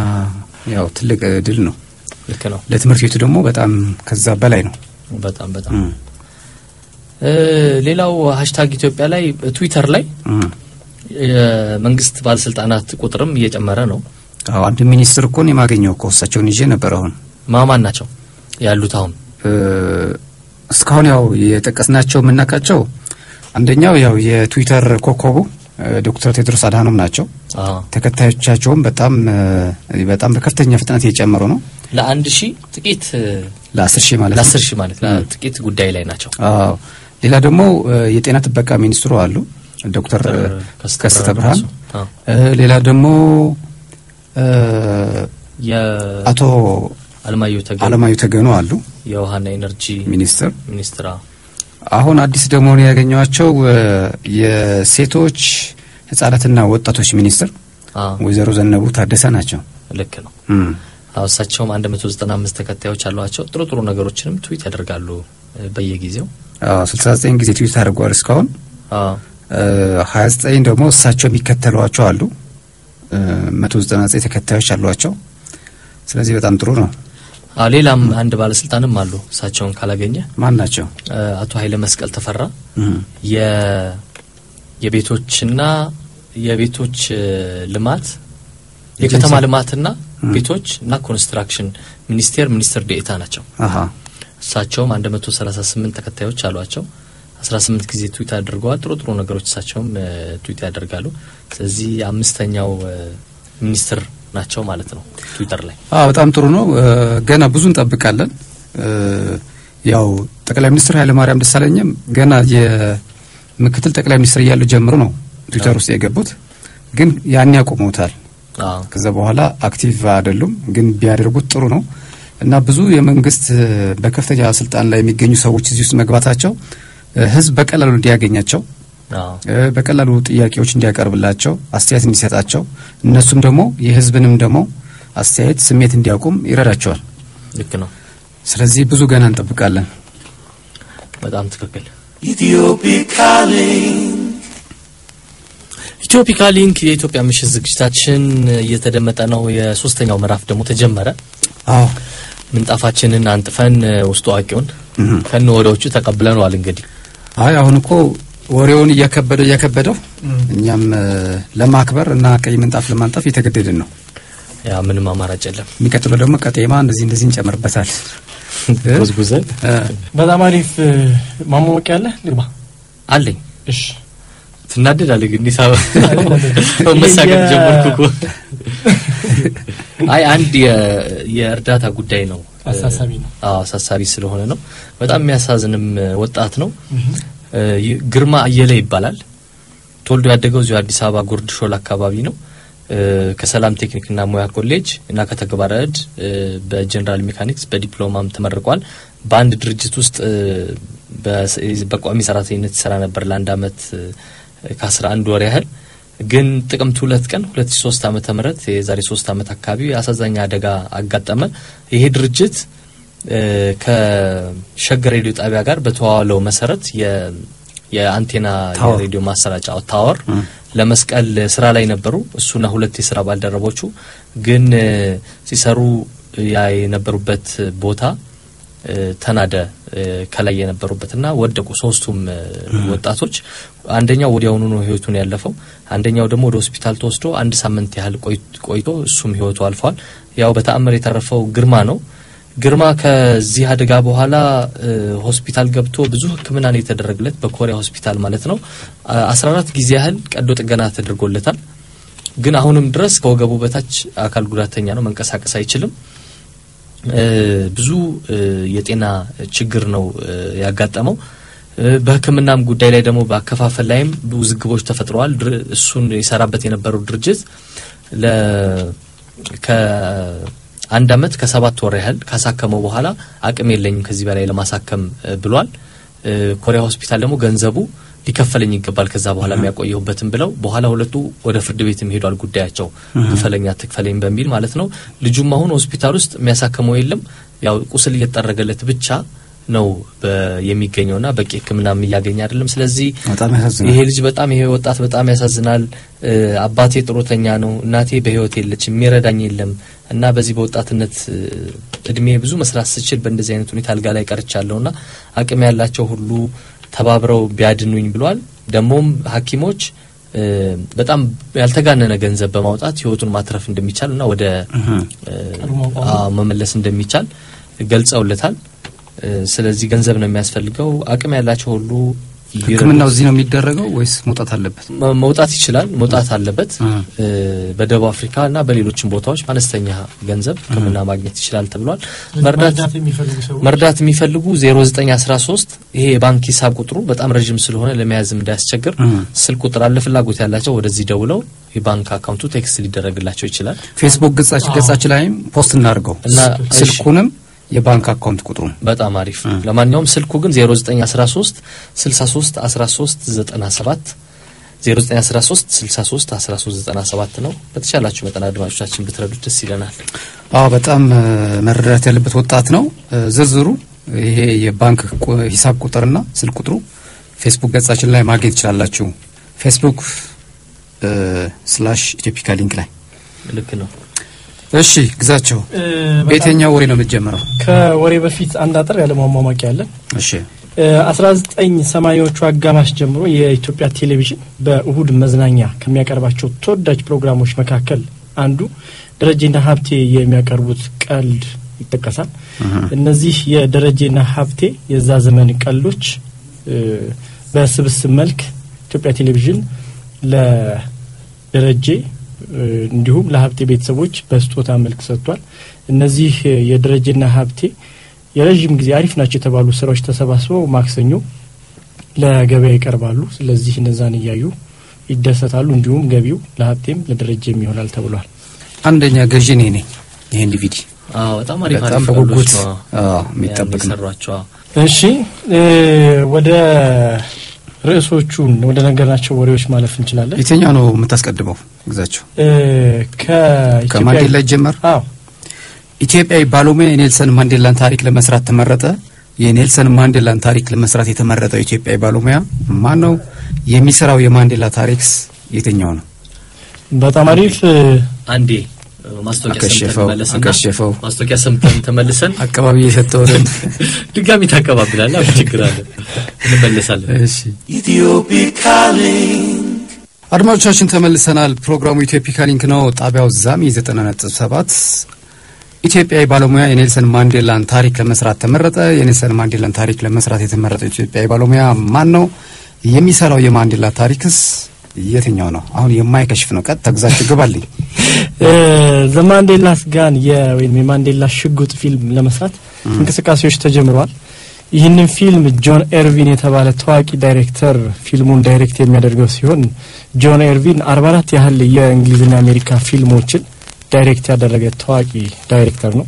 ያው ትልቅ ድል ነው። ልክ ነው። ለትምህርት ቤቱ ደግሞ በጣም ከዛ በላይ ነው። በጣም በጣም። ሌላው ሃሽታግ ኢትዮጵያ ላይ ትዊተር ላይ የመንግስት ባለስልጣናት ቁጥርም እየጨመረ ነው። አዎ አንድ ሚኒስትር እኮ ነው የማገኘው እኮ እሳቸውን ይዤ ነበር። አሁን ማማን ናቸው ያሉት አሁን? እስካሁን ያው የጠቀስናቸው የምናውቃቸው አንደኛው ያው የትዊተር ኮከቡ ዶክተር ቴድሮስ አድሃኖም ናቸው። ተከታዮቻቸውም በጣም በጣም በከፍተኛ ፍጥነት እየጨመሩ ነው። ለ1000 ጥቂት ለ10000 ማለት ነው። ለ10000 ማለት ጥቂት ጉዳይ ላይ ናቸው። አዎ ሌላ ደግሞ የጤና ጥበቃ ሚኒስትሩ አሉ ዶክተር ከሰተ ብርሃን። ሌላ ደግሞ አቶ አለማየሁ ተገኑ አሉ የውሃና ኢነርጂ ሚኒስትር። አሁን አዲስ ደግሞ ያገኘኋቸው የሴቶች ህጻናትና ወጣቶች ሚኒስትር ወይዘሮ ዘነቡ ታደሰ ናቸው። ልክ ነው። እሳቸውም 195 ተከታዮች አሏቸው። ጥሩ ጥሩ ነገሮችንም ትዊት ያደርጋሉ በየጊዜው። አዎ 69 ጊዜ ትዊት አድርገዋል እስካሁን። 29 ደግሞ እሳቸው የሚከተሏቸው አሉ። 199 ተከታዮች አሏቸው። ስለዚህ በጣም ጥሩ ነው። ሌላም አንድ ባለስልጣንም አሉ እሳቸውን ካላገኘ። ማን ናቸው? አቶ ኃይለ መስቀል ተፈራ የቤቶችና የቤቶች ልማት የከተማ ልማትና ቤቶች እና ኮንስትራክሽን ሚኒስቴር ሚኒስትር ዴኤታ ናቸው። እሳቸውም 138 ተከታዮች አሏቸው። 18 ጊዜ ትዊት አድርገዋል። ጥሩ ጥሩ ነገሮች እሳቸውም ትዊት ያደርጋሉ። ስለዚህ አምስተኛው ሚኒስትር ናቸው ማለት ነው ትዊተር ላይ። አዎ በጣም ጥሩ ነው። ገና ብዙ እንጠብቃለን። ያው ጠቅላይ ሚኒስትር ኃይለማርያም ደሳለኝም ገና የምክትል ጠቅላይ ሚኒስትር እያሉ ጀምሮ ነው ትዊተር ውስጥ የገቡት፣ ግን ያን ያቆሙታል። ከዛ በኋላ active አይደሉም፣ ግን ቢያደርጉት ጥሩ ነው እና ብዙ የመንግስት በከፍተኛ ስልጣን ላይ የሚገኙ ሰዎች እዚህ ውስጥ መግባታቸው ህዝብ በቀላሉ እንዲያገኛቸው፣ በቀላሉ ጥያቄዎች እንዲያቀርብላቸው፣ አስተያየት እንዲሰጣቸው፣ እነሱም ደግሞ የህዝብንም ደግሞ አስተያየት ስሜት እንዲያውቁም ይረዳቸዋል። ልክ ነው። ስለዚህ ብዙ ገና እንጠብቃለን። በጣም ትክክል። ኢትዮፒካ ሊንክ የኢትዮጵያ ምሽት ዝግጅታችን እየተደመጠ ነው። የሶስተኛው ምዕራፍ ደግሞ ተጀመረ። አዎ ምንጣፋችንን አንጥፈን ውስጡ አዋቂውን ከነ ወሬዎቹ ተቀብለናል። እንግዲህ አይ አሁን እኮ ወሬውን እያከበደው እኛም ለማክበር እና ቀይ ምንጣፍ ለማንጠፍ እየተገደድን ነው። ያ ምንም አማራጭ የለም። የሚቀጥለው ደግሞ ቀጤማ እንደዚህ እንደዚህ እንጨምርበታል። ጉዝጉዘን በጣም አሪፍ ማሞቂያ አለ ልግባ አለኝ። እሺ ትናደዳለህ ግን ዲሳባ መሳቀቅ ጀመርኩ እኮ። አይ አንድ የእርዳታ ጉዳይ ነው፣ አሳሳቢ ነው። አዎ አሳሳቢ ስለሆነ ነው። በጣም የሚያሳዝንም ወጣት ነው። ግርማ አየለ ይባላል። ተወልዶ ያደገው እዚሁ አዲስ አበባ ጉርድ ሾላ አካባቢ ነው። ከሰላም ቴክኒክና ሙያ ኮሌጅ እና ከተግባረ ዕድ በ general mechanics በዲፕሎማም ተመርቋል። በአንድ ድርጅት ውስጥ በቋሚ ሰራተኝነት ይሰራ ነበር ለአንድ አመት ከ11 ወር ያህል። ግን ጥቅምት 2 ቀን 2003 ዓመተ ምህረት የዛሬ 3 አመት አካባቢ አሳዛኝ አደጋ አጋጠመ። ይሄ ድርጅት ከሸገር ሬዲዮ ጣቢያ ጋር በተዋዋለው መሰረት የአንቴና የሬዲዮ ማሰራጫ tower ለመስቀል ስራ ላይ ነበሩ። እሱና ሁለት የስራ ባልደረቦቹ ግን ሲሰሩ የነበሩበት ቦታ ተናደ፣ ከላይ የነበሩበትና ወደቁ ሶስቱም ወጣቶች። አንደኛው ወዲያውኑ ነው ህይወቱን ያለፈው። አንደኛው ደግሞ ወደ ሆስፒታል ተወስዶ አንድ ሳምንት ያህል ቆይቶ እሱም ህይወቱ አልፏል። ያው በተአምር የተረፈው ግርማ ነው። ግርማ ከዚህ አደጋ በኋላ ሆስፒታል ገብቶ ብዙ ሕክምና ነው የተደረገለት፣ በኮሪያ ሆስፒታል ማለት ነው። 14 ጊዜ ያህል ቀዶ ጥገና ተደርጎለታል። ግን አሁንም ድረስ ከወገቡ በታች አካል ጉዳተኛ ነው፣ መንቀሳቀስ አይችልም። ብዙ የጤና ችግር ነው ያጋጠመው። በህክምናም ጉዳይ ላይ ደግሞ በአከፋፈል ላይም ውዝግቦች ተፈጥረዋል። እሱን ይሰራበት የነበረው ድርጅት ከአንድ አመት ከ7 ወር ያህል ካሳከመው በኋላ አቅም የለኝም ከዚህ በላይ ለማሳከም ብሏል። ኮሪያ ሆስፒታል ደግሞ ገንዘቡ ሊከፈለኝ ይገባል ከዛ በኋላ የሚያቆየሁበትም ብለው በኋላ ሁለቱ ወደ ፍርድ ቤትም ሄዷል። ጉዳያቸው ክፈለኛ ትክፈለኝ በሚል ማለት ነው። ልጁም አሁን ሆስፒታል ውስጥ የሚያሳክመው የለም። ያው ቁስል እየተጠረገለት ብቻ ነው የሚገኘውና በቂ ሕክምናም እያገኘ አይደለም። ስለዚህ በጣም ያሳዝናል። ይሄ ልጅ በጣም ይሄ ወጣት በጣም ያሳዝናል። አባቴ ጡረተኛ ነው፣ እናቴ በህይወት የለችም፣ የሚረዳኝ የለም እና በዚህ በወጣትነት እድሜ ብዙ መስራት ስችል በእንደዚህ አይነት ሁኔታ አልጋ ላይ ቀርቻለሁና አቅም ያላቸው ሁሉ ተባብረው ቢያድኑኝ ብሏል። ደግሞም ሐኪሞች በጣም ያልተጋነነ ገንዘብ በማውጣት ህይወቱን ማትረፍ እንደሚቻል እና ወደ መመለስ እንደሚቻል ገልጸውለታል። ስለዚህ ገንዘብ ነው የሚያስፈልገው። አቅም ያላቸው ሁሉ ህክምናው እዚህ ነው የሚደረገው ወይስ መውጣት አለበት? መውጣት ይችላል፣ መውጣት አለበት። በደቡብ አፍሪካ እና በሌሎችም ቦታዎች በአነስተኛ ገንዘብ ህክምና ማግኘት ይችላል ተብሏል። መርዳት የሚፈልጉ 0913 ይሄ የባንክ ሂሳብ ቁጥሩ በጣም ረጅም ስለሆነ ለመያዝም እንዳያስቸግር ስልክ ቁጥር አለ። ፍላጎት ያላቸው ወደዚህ ደውለው የባንክ አካውንቱ text ሊደረግላቸው ይችላል። ፌስቡክ ገጻችን ላይም post እናድርገው ስልኩንም የባንክ አካውንት ቁጥሩ። በጣም አሪፍ። ለማንኛውም ስልኩ ግን 0913 63 13 97 0913 63 13 97 ነው። በተቻላችሁ መጠን አድማጮቻችን ብትረዱት ደስ ይለናል። አዎ በጣም መረዳት ያለበት ወጣት ነው። ዝርዝሩ ይሄ የባንክ ሂሳብ ቁጥርና ስልክ ቁጥሩ ፌስቡክ ገጻችን ላይ ማግኘት ትችላላችሁ። ፌስቡክ /ኢትዮፒካ ሊንክ ላይ ልክ ነው። እሺ ግዛቸው፣ በየትኛው ወሬ ነው የምትጀምረው? ከወሬ በፊት አንድ አጠር ያለ ማሟሟቂያ አለን። እሺ 1980ዎቹ አጋማሽ ጀምሮ የኢትዮጵያ ቴሌቪዥን በእሁድ መዝናኛ ከሚያቀርባቸው ተወዳጅ ፕሮግራሞች መካከል አንዱ ደረጀና ሀብቴ የሚያቀርቡት ቀልድ ይጠቀሳል። እነዚህ የደረጀና ሀብቴ የዛ ዘመን ቀልዶች በስብስብ መልክ ኢትዮጵያ ቴሌቪዥን ለደረጀ እንዲሁም ለሀብቴ ቤተሰቦች በስጦታ መልክ ሰጥቷል። እነዚህ የደረጀና ሀብቴ የረጅም ጊዜ አሪፍ ናቸው የተባሉ ስራዎች ተሰባስበው ማክሰኞ ለገበያ ይቀርባሉ። ስለዚህ እነዛን እያዩ ይደሰታሉ። እንዲሁም ገቢው ለሀብቴም ለደረጀም ይሆናል ተብሏል። አንደኛ ገዢ እኔ ነኝ። ይሄን ዲቪዲ አዎ፣ በጣም አሪፍ በጣም በጉጉት የሚጠበቅ ነው። እሺ ወደ ርዕሶቹን ወደ ነገርናቸው ወሬዎች ማለፍ እንችላለን። የትኛው ነው የምታስቀድመው ግዛቸው? ከማንዴላ ይጀመር። አዎ ኢትዮጵያዊ ባለሙያ የኔልሰን ማንዴላን ታሪክ ለመስራት ተመረጠ። የኔልሰን ማንዴላን ታሪክ ለመስራት የተመረጠው ኢትዮጵያዊ ባለሙያ ማን ነው? የሚሰራው የማንዴላ ታሪክስ የትኛው ነው? በጣም አሪፍ። አንዴ ማስታወቂያ ሰምተን ተመልሰን አቀባቢ የሰጠው ድጋሚ ታቀባብላለህ። አሁን ችግር አለ፣ እንመለሳለን። እሺ ኢትዮፒካ ሊንክ አድማጮቻችን ተመልሰናል። ፕሮግራሙ ኢትዮፒካ ሊንክ ነው። ጣቢያው ዛሚ 90.7። ኢትዮጵያዊ ባለሙያ የኔልሰን ማንዴላን ታሪክ ለመስራት ተመረጠ። የኔልሰን ማንዴላን ታሪክ ለመስራት የተመረጠው ኢትዮጵያዊ ባለሙያ ማን ነው? የሚሰራው የማንዴላ ታሪክስ የትኛው ነው? አሁን የማይከሽፍ ነው። ቀጥታ ግዛችሁ ግባልኝ። The Mandela's Gun ወይም የማንዴላ ሽጉጥ ፊልም ለመስራት እንቅስቃሴዎች ተጀምረዋል። ይህንን ፊልም ጆን ኤርቪን የተባለ ታዋቂ ዳይሬክተር ፊልሙን direct የሚያደርገው ሲሆን ጆን ኤርቪን 44 ያህል የእንግሊዝና አሜሪካ ፊልሞችን direct ያደረገ ታዋቂ ዳይሬክተር ነው።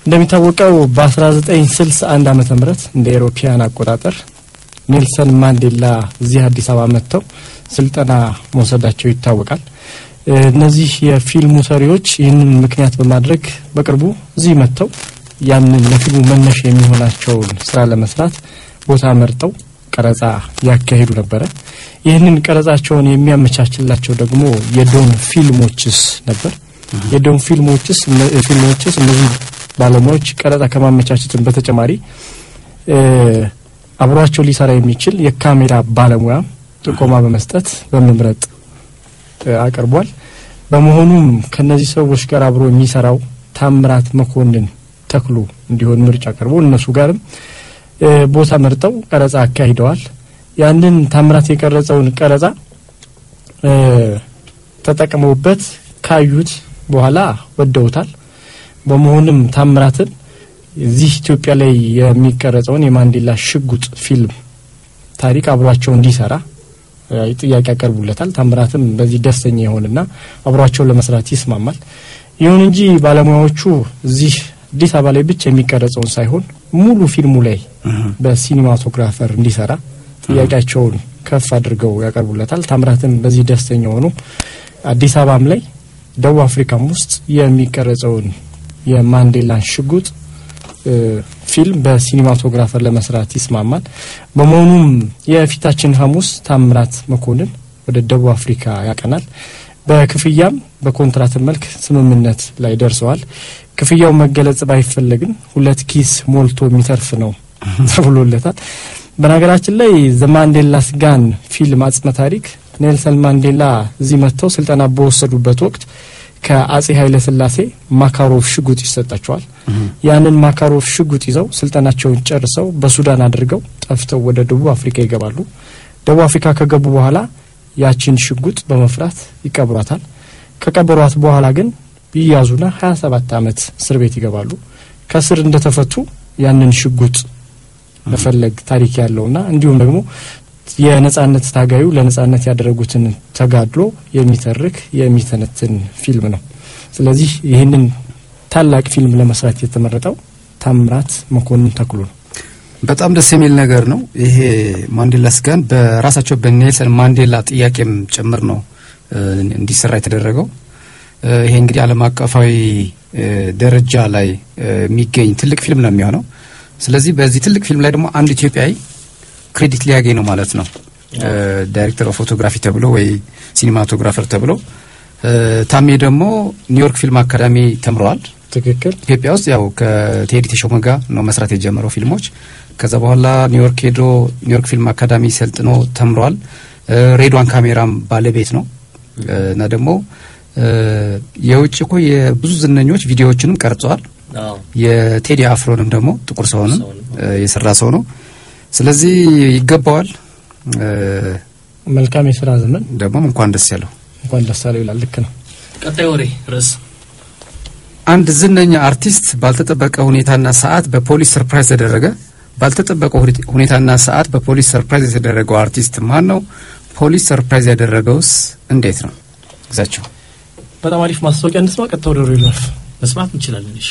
እንደሚታወቀው በ1961 ዓመተ ምህረት እንደ European አቆጣጠር ኔልሰን ማንዴላ እዚህ አዲስ አበባ መጥተው ስልጠና መውሰዳቸው ይታወቃል። እነዚህ የፊልሙ ሰሪዎች ይህንን ምክንያት በማድረግ በቅርቡ እዚህ መጥተው ያንን ለፊልሙ መነሻ የሚሆናቸውን ስራ ለመስራት ቦታ መርጠው ቀረጻ ያካሂዱ ነበረ። ይህንን ቀረጻቸውን የሚያመቻችላቸው ደግሞ የዶን ፊልሞችስ ነበር። የዶን ፊልሞችስ እነዚህ ባለሙያዎች ቀረጻ ከማመቻቸትም በተጨማሪ አብሯቸው ሊሰራ የሚችል የካሜራ ባለሙያ ጥቆማ በመስጠት በመምረጥ አቅርቧል። በመሆኑም ከነዚህ ሰዎች ጋር አብሮ የሚሰራው ታምራት መኮንን ተክሉ እንዲሆን ምርጫ ቀርቦ እነሱ ጋርም ቦታ መርጠው ቀረጻ አካሂደዋል። ያንን ታምራት የቀረጸውን ቀረጻ ተጠቅመውበት ካዩት በኋላ ወደውታል። በመሆኑም ታምራትን እዚህ ኢትዮጵያ ላይ የሚቀረጸውን የማንዴላ ሽጉጥ ፊልም ታሪክ አብሯቸው እንዲሰራ ጥያቄ ያቀርቡለታል። ታምራትም በዚህ ደስተኛ ይሆንና አብሯቸው ለመስራት ይስማማል። ይሁን እንጂ ባለሙያዎቹ እዚህ አዲስ አበባ ላይ ብቻ የሚቀረጸውን ሳይሆን ሙሉ ፊልሙ ላይ በ cinematographer እንዲሰራ ጥያቄያቸውን ከፍ አድርገው ያቀርቡለታል። ታምራትም በዚህ ደስተኛ ሆኖ አዲስ አበባም ላይ ደቡብ አፍሪካም ውስጥ የሚቀረጸውን የማንዴላን ሽጉጥ ፊልም በ cinematographer ለመስራት ይስማማል። በመሆኑም የፊታችን ሐሙስ ታምራት መኮንን ወደ ደቡብ አፍሪካ ያቀናል። በክፍያም በኮንትራት መልክ ስምምነት ላይ ደርሰዋል። ክፍያው መገለጽ ባይፈለግም 2 ኪስ ሞልቶ የሚተርፍ ነው ተብሎለታል። በነገራችን ላይ The Mandela's Gun ፊልም አጽመ ታሪክ ኔልሰን ማንዴላ እዚህ መጥተው ስልጠና በወሰዱበት ወቅት ከአጼ ኃይለ ሥላሴ ማካሮቭ ሽጉጥ ይሰጣቸዋል። ያንን ማካሮቭ ሽጉጥ ይዘው ስልጠናቸውን ጨርሰው በሱዳን አድርገው ጠፍተው ወደ ደቡብ አፍሪካ ይገባሉ። ደቡብ አፍሪካ ከገቡ በኋላ ያችን ሽጉጥ በመፍራት ይቀብሯታል። ከቀበሯት በኋላ ግን ይያዙና 27 ዓመት እስር ቤት ይገባሉ። ከስር እንደተፈቱ ያንን ሽጉጥ መፈለግ ታሪክ ያለውና እንዲሁም ደግሞ የነጻነት ታጋዩ ለነጻነት ያደረጉትን ተጋድሎ የሚተርክ የሚተነትን ፊልም ነው። ስለዚህ ይህንን ታላቅ ፊልም ለመስራት የተመረጠው ታምራት መኮንን ተክሉ ነው። በጣም ደስ የሚል ነገር ነው። ይሄ Mandela's Gun በራሳቸው በኔልሰን ማንዴላ ጥያቄም ጭምር ነው እንዲሰራ የተደረገው። ይሄ እንግዲህ ዓለም አቀፋዊ ደረጃ ላይ የሚገኝ ትልቅ ፊልም ነው የሚሆነው። ስለዚህ በዚህ ትልቅ ፊልም ላይ ደግሞ አንድ ኢትዮጵያዊ credit ሊያገኝ ነው ማለት ነው። director of photography ተብሎ ወይ cinematographer ተብሎ። ታሜ ደግሞ ኒውዮርክ ፊልም አካዳሚ ተምሯል። ትክክል። ኢትዮጵያ ውስጥ ያው ከቴዲ ተሾመ ጋር ነው መስራት የጀመረው ፊልሞች። ከዛ በኋላ ኒውዮርክ ሄዶ ኒውዮርክ ፊልም አካዳሚ ሰልጥኖ ተምሯል። RED One ካሜራም ባለቤት ነው እና ደግሞ የውጭ እኮ የብዙ ዝነኞች ቪዲዮዎችንም ቀርጸዋል። የቴዲ አፍሮንም ደግሞ ጥቁር ሰውንም የሰራ ሰው ነው። ስለዚህ ይገባዋል። መልካም የስራ ዘመን ደግሞ እንኳን ደስ ያለው። እንኳን ደስ ያለው ይላል። ልክ ነው። ቀጣይ ወሬ ርዕስ አንድ ዝነኛ አርቲስት ባልተጠበቀ ሁኔታና ሰዓት በፖሊስ surprise ተደረገ። ባልተጠበቀ ሁኔታና ሰዓት በፖሊስ surprise የተደረገው አርቲስት ማን ነው? ፖሊስ surprise ያደረገውስ እንዴት ነው? ግዛቸው በጣም አሪፍ ማስታወቂያ እንስማ። ቀጥታ ወደ ወሬው ይለፍ። መስማት እንችላለን። እሺ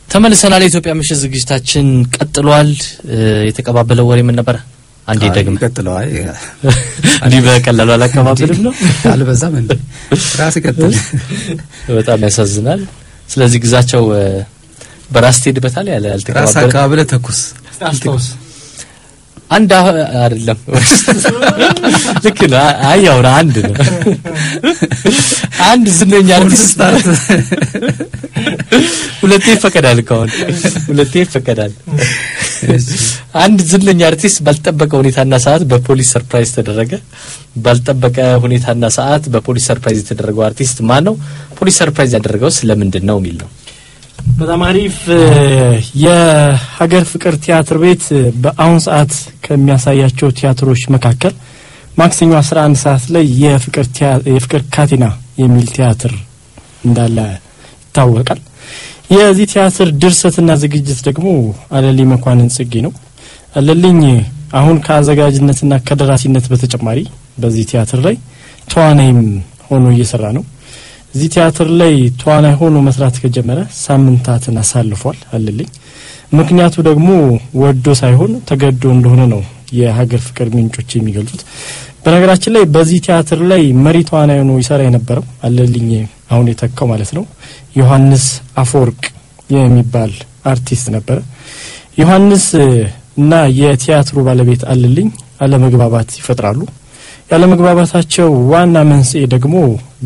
ተመልሰናል። የኢትዮጵያ ምሽት ዝግጅታችን ቀጥሏል። የተቀባበለው ወሬ ምን ነበር? አንዴ ደግመህ ቀጥለው። አይ እንዲህ በቀላሉ አላቀባበልም ነው። አልበዛም እንዴ? ራስ ቀጥል። በጣም ያሳዝናል። ስለዚህ ግዛቸው በራስ ትሄድበታል ያለ ራስ አቀባበለ ተኩስ አስታውስ። አንድ አይደለም ልክ ነው። አይ ያው አንድ ነው። አንድ ዝነኛ አርቲስት ሁለቴ ይፈቀዳል። ከሆነ ሁለቴ ይፈቀዳል። አንድ ዝነኛ አርቲስት ባልጠበቀ ሁኔታና ሰዓት በፖሊስ surprise ተደረገ። ባልጠበቀ ሁኔታና ሰዓት በፖሊስ surprise የተደረገው አርቲስት ማን ነው? ፖሊስ surprise ያደረገው ስለምንድን ነው የሚል ነው። በጣም አሪፍ። የሀገር ፍቅር ቲያትር ቤት በአሁን ሰዓት ከሚያሳያቸው ቲያትሮች መካከል ማክሰኞ 11 ሰዓት ላይ የፍቅር ካቴና የሚል ቲያትር እንዳለ ይታወቃል። የዚህ ቲያትር ድርሰትና ዝግጅት ደግሞ አለልኝ መኳንን ጽጌ ነው። አለልኝ አሁን ከአዘጋጅነትና ከደራሲነት በተጨማሪ በዚህ ቲያትር ላይ ተዋናይም ሆኖ እየሰራ ነው። እዚህ ቲያትር ላይ ተዋናይ ሆኖ መስራት ከጀመረ ሳምንታትን አሳልፏል አለልኝ። ምክንያቱ ደግሞ ወዶ ሳይሆን ተገዶ እንደሆነ ነው የሀገር ፍቅር ምንጮች የሚገልጹት። በነገራችን ላይ በዚህ ቲያትር ላይ መሪ ተዋናይ ሆኖ ይሰራ የነበረው አለልኝ አሁን የተካው ማለት ነው ዮሐንስ አፈወርቅ የሚባል አርቲስት ነበር። ዮሐንስ እና የቲያትሩ ባለቤት አለልኝ አለመግባባት ይፈጥራሉ። ያለመግባባታቸው ዋና መንስኤ ደግሞ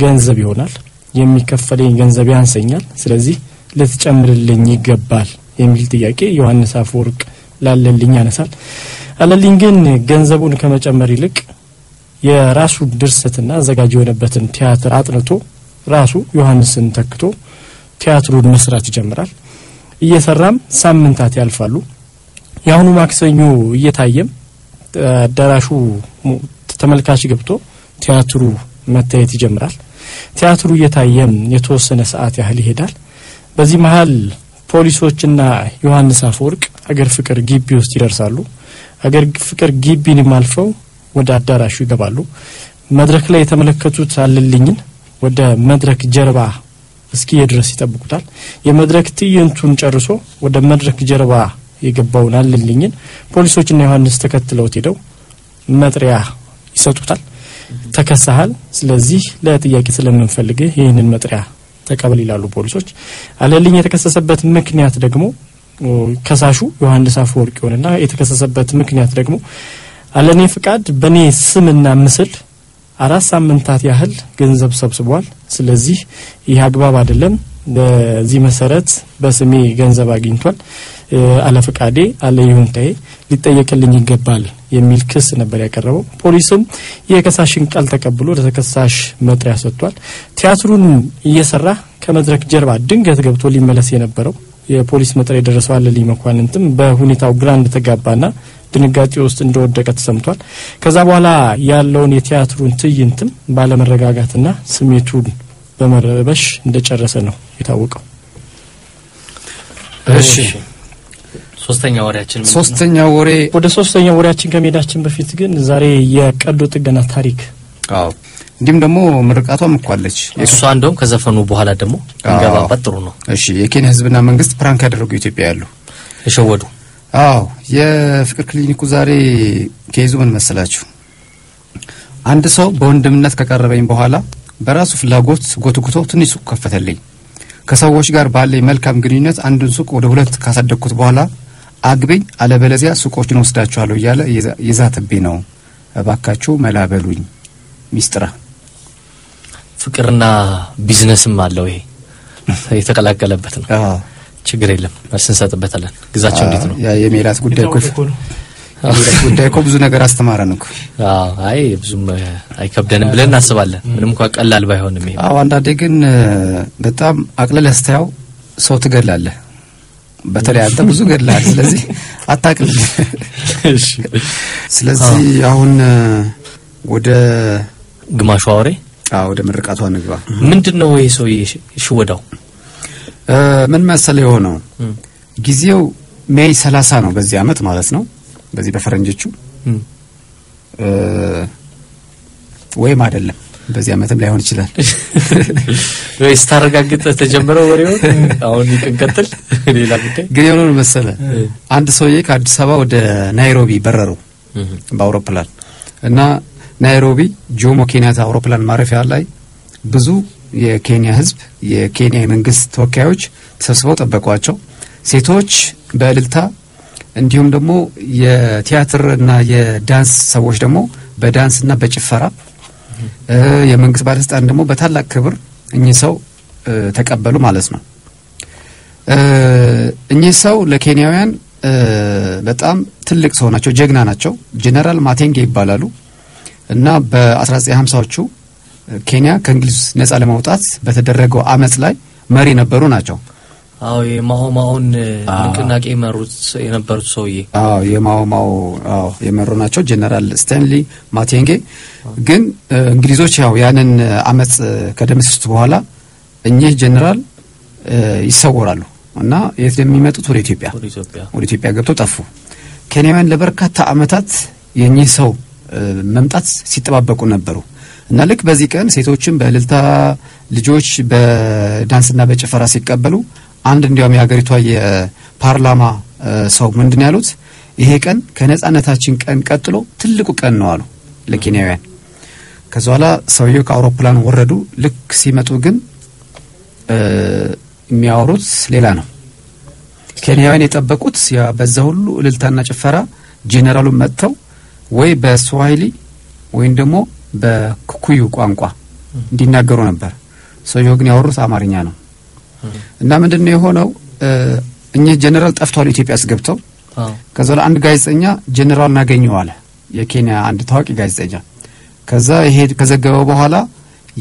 ገንዘብ ይሆናል። የሚከፈለኝ ገንዘብ ያንሰኛል፣ ስለዚህ ልትጨምርልኝ ይገባል የሚል ጥያቄ ዮሐንስ አፈወርቅ ላለልኝ ያነሳል። አለልኝ ግን ገንዘቡን ከመጨመር ይልቅ የራሱ ድርሰትና አዘጋጅ የሆነበትን ቲያትር አጥንቶ ራሱ ዮሐንስን ተክቶ ቲያትሩን መስራት ይጀምራል። እየሰራም ሳምንታት ያልፋሉ። ያሁኑ ማክሰኞ እየታየም አዳራሹ ተመልካች ገብቶ ቲያትሩ መታየት ይጀምራል። ቲያትሩ እየታየም የተወሰነ ሰዓት ያህል ይሄዳል። በዚህ መሃል ፖሊሶችና ዮሐንስ አፈወርቅ ሀገር ፍቅር ግቢ ውስጥ ይደርሳሉ። ሀገር ፍቅር ግቢንም አልፈው ወደ አዳራሹ ይገባሉ። መድረክ ላይ የተመለከቱት አለልኝን ወደ መድረክ ጀርባ እስኪ ድረስ ይጠብቁታል። የመድረክ ትዕይንቱን ጨርሶ ወደ መድረክ ጀርባ የገባውን አለልኝን ፖሊሶችና ዮሐንስ ተከትለውት ሄደው መጥሪያ ይሰጡታል። ተከሳሃል፣ ስለዚህ ለጥያቄ ስለምንፈልግህ ይህንን መጥሪያ ተቀበል ይላሉ ፖሊሶች። አለልኝ የተከሰሰበት ምክንያት ደግሞ ከሳሹ ዮሐንስ አፈወርቂ ሆነና የተከሰሰበት ምክንያት ደግሞ አለኔ ፍቃድ በኔ ስምና ምስል 4 ሳምንታት ያህል ገንዘብ ሰብስቧል። ስለዚህ ይህ አግባብ አይደለም። በዚህ መሰረት በስሜ ገንዘብ አግኝቷል፣ አለ ፍቃዴ አለ ይሁንታዬ ሊጠየቅልኝ ይገባል የሚል ክስ ነበር ያቀረበው። ፖሊስም የከሳሽን ቃል ተቀብሎ ለተከሳሽ መጥሪያ ሰጥቷል። ቲያትሩን እየሰራ ከመድረክ ጀርባ ድንገት ገብቶ ሊመለስ የነበረው የፖሊስ መጥሪያ የደረሰው አለልኝ መኳንንትም በሁኔታው ግራ እንደተጋባና ድንጋጤ ውስጥ እንደወደቀ ተሰምቷል። ከዛ በኋላ ያለውን የቲያትሩን ትዕይንትም ባለመረጋጋትና ስሜቱን በመረበሽ እንደጨረሰ ነው የታወቀው። እሺ ሶስተኛ ወሬያችን ምንድነው? ሶስተኛ ወሬ ወደ ሶስተኛ ወሬያችን ከመሄዳችን በፊት ግን ዛሬ የቀዶ ጥገና ታሪክ አዎ፣ እንዲሁም ደግሞ ምርቃቷም እኮ አለች። እሷ እንደውም ከዘፈኑ በኋላ ደግሞ እንገባባት ጥሩ ነው። እሺ የኬንያ ሕዝብና መንግስት prank ያደረጉ ኢትዮጵያ ያሉ የሸወዱ። አዎ፣ የፍቅር ክሊኒኩ ዛሬ case ኡ ምን መሰላችሁ? አንድ ሰው በወንድምነት ከቀረበኝ በኋላ በራሱ ፍላጎት ጎትጉቶ ትንሽ ሱቅ ከፈተልኝ። ከሰዎች ጋር ባለኝ መልካም ግንኙነት አንዱን ሱቅ ወደ 2 ካሳደግኩት በኋላ አግቢኝ አለበለዚያ ሱቆችን ወስዳችኋለሁ እያለ የዛተብኝ ነው። እባካችሁ መላ በሉኝ። ሚስጥራ ፍቅርና ቢዝነስም አለው ይሄ የተቀላቀለበት ነው። ችግር የለም መልስ እንሰጥበታለን። ግዛቸው እንዴት ነው? ያ የሜላት ጉዳይ እኮ ጉዳይ እኮ ብዙ ነገር አስተማረን እኮ። አዎ አይ ብዙም አይከብደንም ብለን እናስባለን። ምንም እንኳን ቀላል ባይሆንም ይሄ። አዎ አንዳንዴ ግን በጣም አቅለል ስታየው ሰው ትገድላለህ። በተለይ አንተ ብዙ ገድለሃል። ስለዚህ አታቅልል። እሺ ስለዚህ አሁን ወደ ግማሹ ወሬ አዎ ወደ ምርቃቷ እንግባ። ምንድነው ይሄ ሰው ሽወዳው? ምን መሰለ የሆነው ጊዜው ሜይ 30 ነው በዚህ አመት ማለት ነው። በዚህ በፈረንጆቹ ወይም አይደለም በዚህ አመትም ላይሆን ይችላል። ወይስ ታረጋግጥ ተጀመረው ወሬው አሁን ይቀጥል ሌላ ጉዳይ ግን የሆነው መሰለ አንድ ሰውዬ ከአዲስ አበባ ወደ ናይሮቢ በረሩ በአውሮፕላን እና ናይሮቢ ጆሞ ኬንያታ አውሮፕላን ማረፊያ ላይ ብዙ የኬንያ ሕዝብ የኬንያ የመንግስት ተወካዮች ተሰብስበው ጠበቋቸው። ሴቶች በእልልታ እንዲሁም ደግሞ የቲያትርና የዳንስ ሰዎች ደግሞ በዳንስና በጭፈራ የመንግስት ባለስልጣን ደግሞ በታላቅ ክብር እኚህ ሰው ተቀበሉ ማለት ነው። እኚህ ሰው ለኬንያውያን በጣም ትልቅ ሰው ናቸው፣ ጀግና ናቸው። ጀነራል ማቴንጌ ይባላሉ እና በ1950ዎቹ ኬንያ ከእንግሊዝ ነፃ ለማውጣት በተደረገው አመጽ ላይ መሪ ነበሩ ናቸው። አዎ የማኦ ማኦን ንቅናቄ መሩት የነበሩት ሰውዬ። አዎ የማኦ ማኦ አዎ የመሩ ናቸው ጀነራል ስታንሊ ማቴንጌ። ግን እንግሊዞች ያው ያንን አመጽ ከደመሰሱት በኋላ እኚህ ጀነራል ይሰወራሉ እና የት የሚመጡት ወደ ኢትዮጵያ ወደ ኢትዮጵያ ገብተው ጠፉ። ኬንያውያን ለበርካታ አመታት የኚህ ሰው መምጣት ሲጠባበቁ ነበሩ እና ልክ በዚህ ቀን ሴቶችን በእልልታ ልጆች በዳንስና በጭፈራ ሲቀበሉ አንድ እንዲያውም የሀገሪቷ የፓርላማ ሰው ምንድን ያሉት ይሄ ቀን ከነጻነታችን ቀን ቀጥሎ ትልቁ ቀን ነው አሉ ለኬንያውያን። ከዛ በኋላ ሰውየው ከአውሮፕላን ወረዱ። ልክ ሲመጡ ግን የሚያወሩት ሌላ ነው። ኬንያውያን የጠበቁት ያ በዛ ሁሉ እልልታና ጭፈራ ጄኔራሉ መጥተው ወይ በስዋሂሊ ወይም ደግሞ በኩኩዩ ቋንቋ እንዲናገሩ ነበር። ሰውየው ግን ያወሩት አማርኛ ነው። እና ምንድነው የሆነው? እኚህ ጀነራል ጠፍቷል ኢትዮጵያ ገብተው። ከዛ አንድ ጋዜጠኛ ጀነራል እናገኘው አለ፣ የኬንያ አንድ ታዋቂ ጋዜጠኛ። ከዛ ይሄ ከዘገበው በኋላ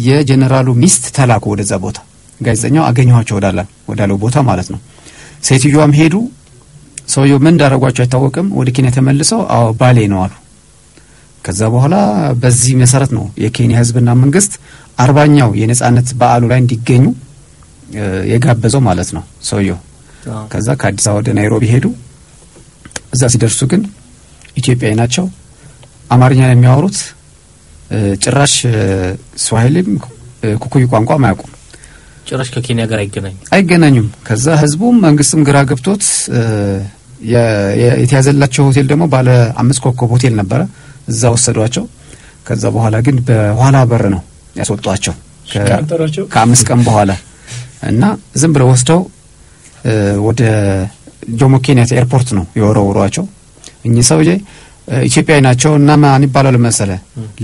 የጀነራሉ ሚስት ተላኩ ወደዛ ቦታ። ጋዜጠኛው አገኘኋቸው ወዳለው ቦታ ማለት ነው። ሴትዮዋም ሄዱ። ሰውየው ምን እንዳደረጓቸው አይታወቅም። ወደ ኬንያ ተመልሰው አዎ ባሌ ነው አሉ። ከዛ በኋላ በዚህ መሰረት ነው የኬንያ ሕዝብና መንግስት 40ኛው የነጻነት በዓሉ ላይ እንዲገኙ የጋበዘው ማለት ነው ሰውየው። ከዛ ከአዲስ አበባ ወደ ናይሮቢ ሄዱ። እዛ ሲደርሱ ግን ኢትዮጵያዊ ናቸው፣ አማርኛ ነው የሚያወሩት። ጭራሽ ስዋሂሊም ኩኩዩ ቋንቋም አያውቁም። ጭራሽ ከኬንያ ጋር አይገናኙም። ከዛ ህዝቡም መንግስትም ግራ ገብቶት የተያዘላቸው ሆቴል ደግሞ ባለ 5 ኮከብ ሆቴል ነበረ። እዛ ወሰዷቸው። ከዛ በኋላ ግን በኋላ በር ነው ያስወጧቸው ከ5 ቀን በኋላ እና ዝም ብለው ወስደው ወደ ጆሞ ኬንያታ ኤርፖርት ነው የወረወሯቸው። እኚህ ሰውዬ ኢትዮጵያዊ ናቸው እና ማን ይባላሉ መሰለ?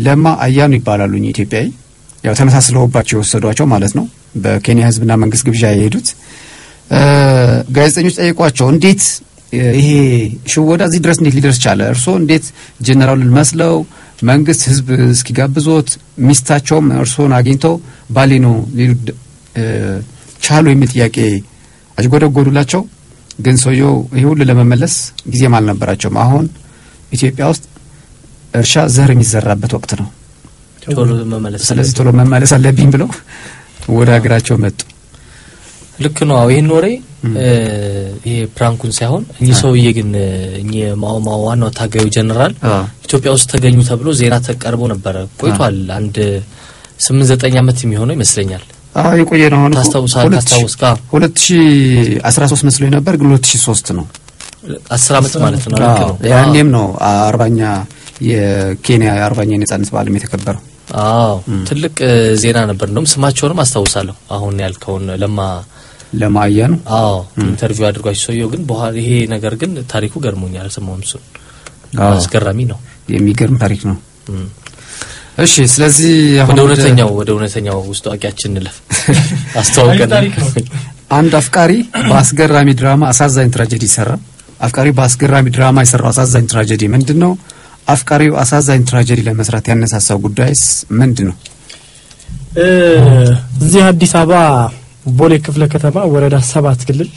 ለማ አያኑ ይባላሉ። እኚህ ኢትዮጵያዊ ያው ተመሳስለውባቸው የወሰዷቸው ማለት ነው። በኬንያ ህዝብና መንግስት ግብዣ የሄዱት ጋዜጠኞች ጠይቋቸው እንዴት ይሄ ሽወዳ እዚህ ድረስ እንዴት ሊደርስ ቻለ? እርሶ እንዴት ጀነራሉን መስለው መንግስት ህዝብ እስኪጋብዞት ሚስታቸውም እርሶን አግኝተው ባሌ ነው ሊሉ ቻሉ የሚል ጥያቄ አጅጎደጎዱላቸው። ግን ሰውየው ይሄ ሁሉ ለመመለስ ጊዜም አልነበራቸውም። አሁን ኢትዮጵያ ውስጥ እርሻ ዘር የሚዘራበት ወቅት ነው። ቶሎ መመለስ ስለዚህ ቶሎ መመለስ አለብኝ ብለው ወደ ሀገራቸው መጡ። ልክ ነው። ይሄን ወሬ ይሄ prank ኡን ሳይሆን እኚህ ሰውዬ ግን እኚህ ማኦ ማኦ ዋናው ታጋዩ ጀነራል ኢትዮጵያ ውስጥ ተገኙ ተብሎ ዜና ተቀርቦ ነበር። ቆይቷል። አንድ 8-9 ዓመት የሚሆነው ይመስለኛል። አዎ የቆየ ነው። አሁን ታስታውሳለህ? ታስታውስካ 2013 መስሎኝ ነበር ግን 2003 ነው። 10 ዓመት ማለት ነው። ልክ ነው። ያኔም ነው 40ኛ የኬንያ 40ኛ የነጻነት በዓልም የተከበረው። አዎ ትልቅ ዜና ነበር። እንደውም ስማቸውንም አስታውሳለሁ። አሁን ያልከውን ለማ አያኑ። አዎ interview አድርጓቸው ሰውየው ግን በኋላ ይሄ ነገር ግን ታሪኩ ገርሞኛል። ሰማሁም እሱን። አስገራሚ ነው። የሚገርም ታሪክ ነው። እሺ ስለዚህ አሁን ወደ እውነተኛው ውስጥ አዋቂያችን እንለፍ። አስተዋውቀን። አንድ አፍቃሪ በአስገራሚ ድራማ አሳዛኝ tragedy ሰራ። አፍቃሪ በአስገራሚ ድራማ የሰራው አሳዛኝ tragedy ምንድነው? አፍቃሪው አሳዛኝ tragedy ለመስራት ያነሳሳው ጉዳይስ ምንድነው? እዚህ አዲስ አበባ ቦሌ ክፍለ ከተማ ወረዳ 7 ክልል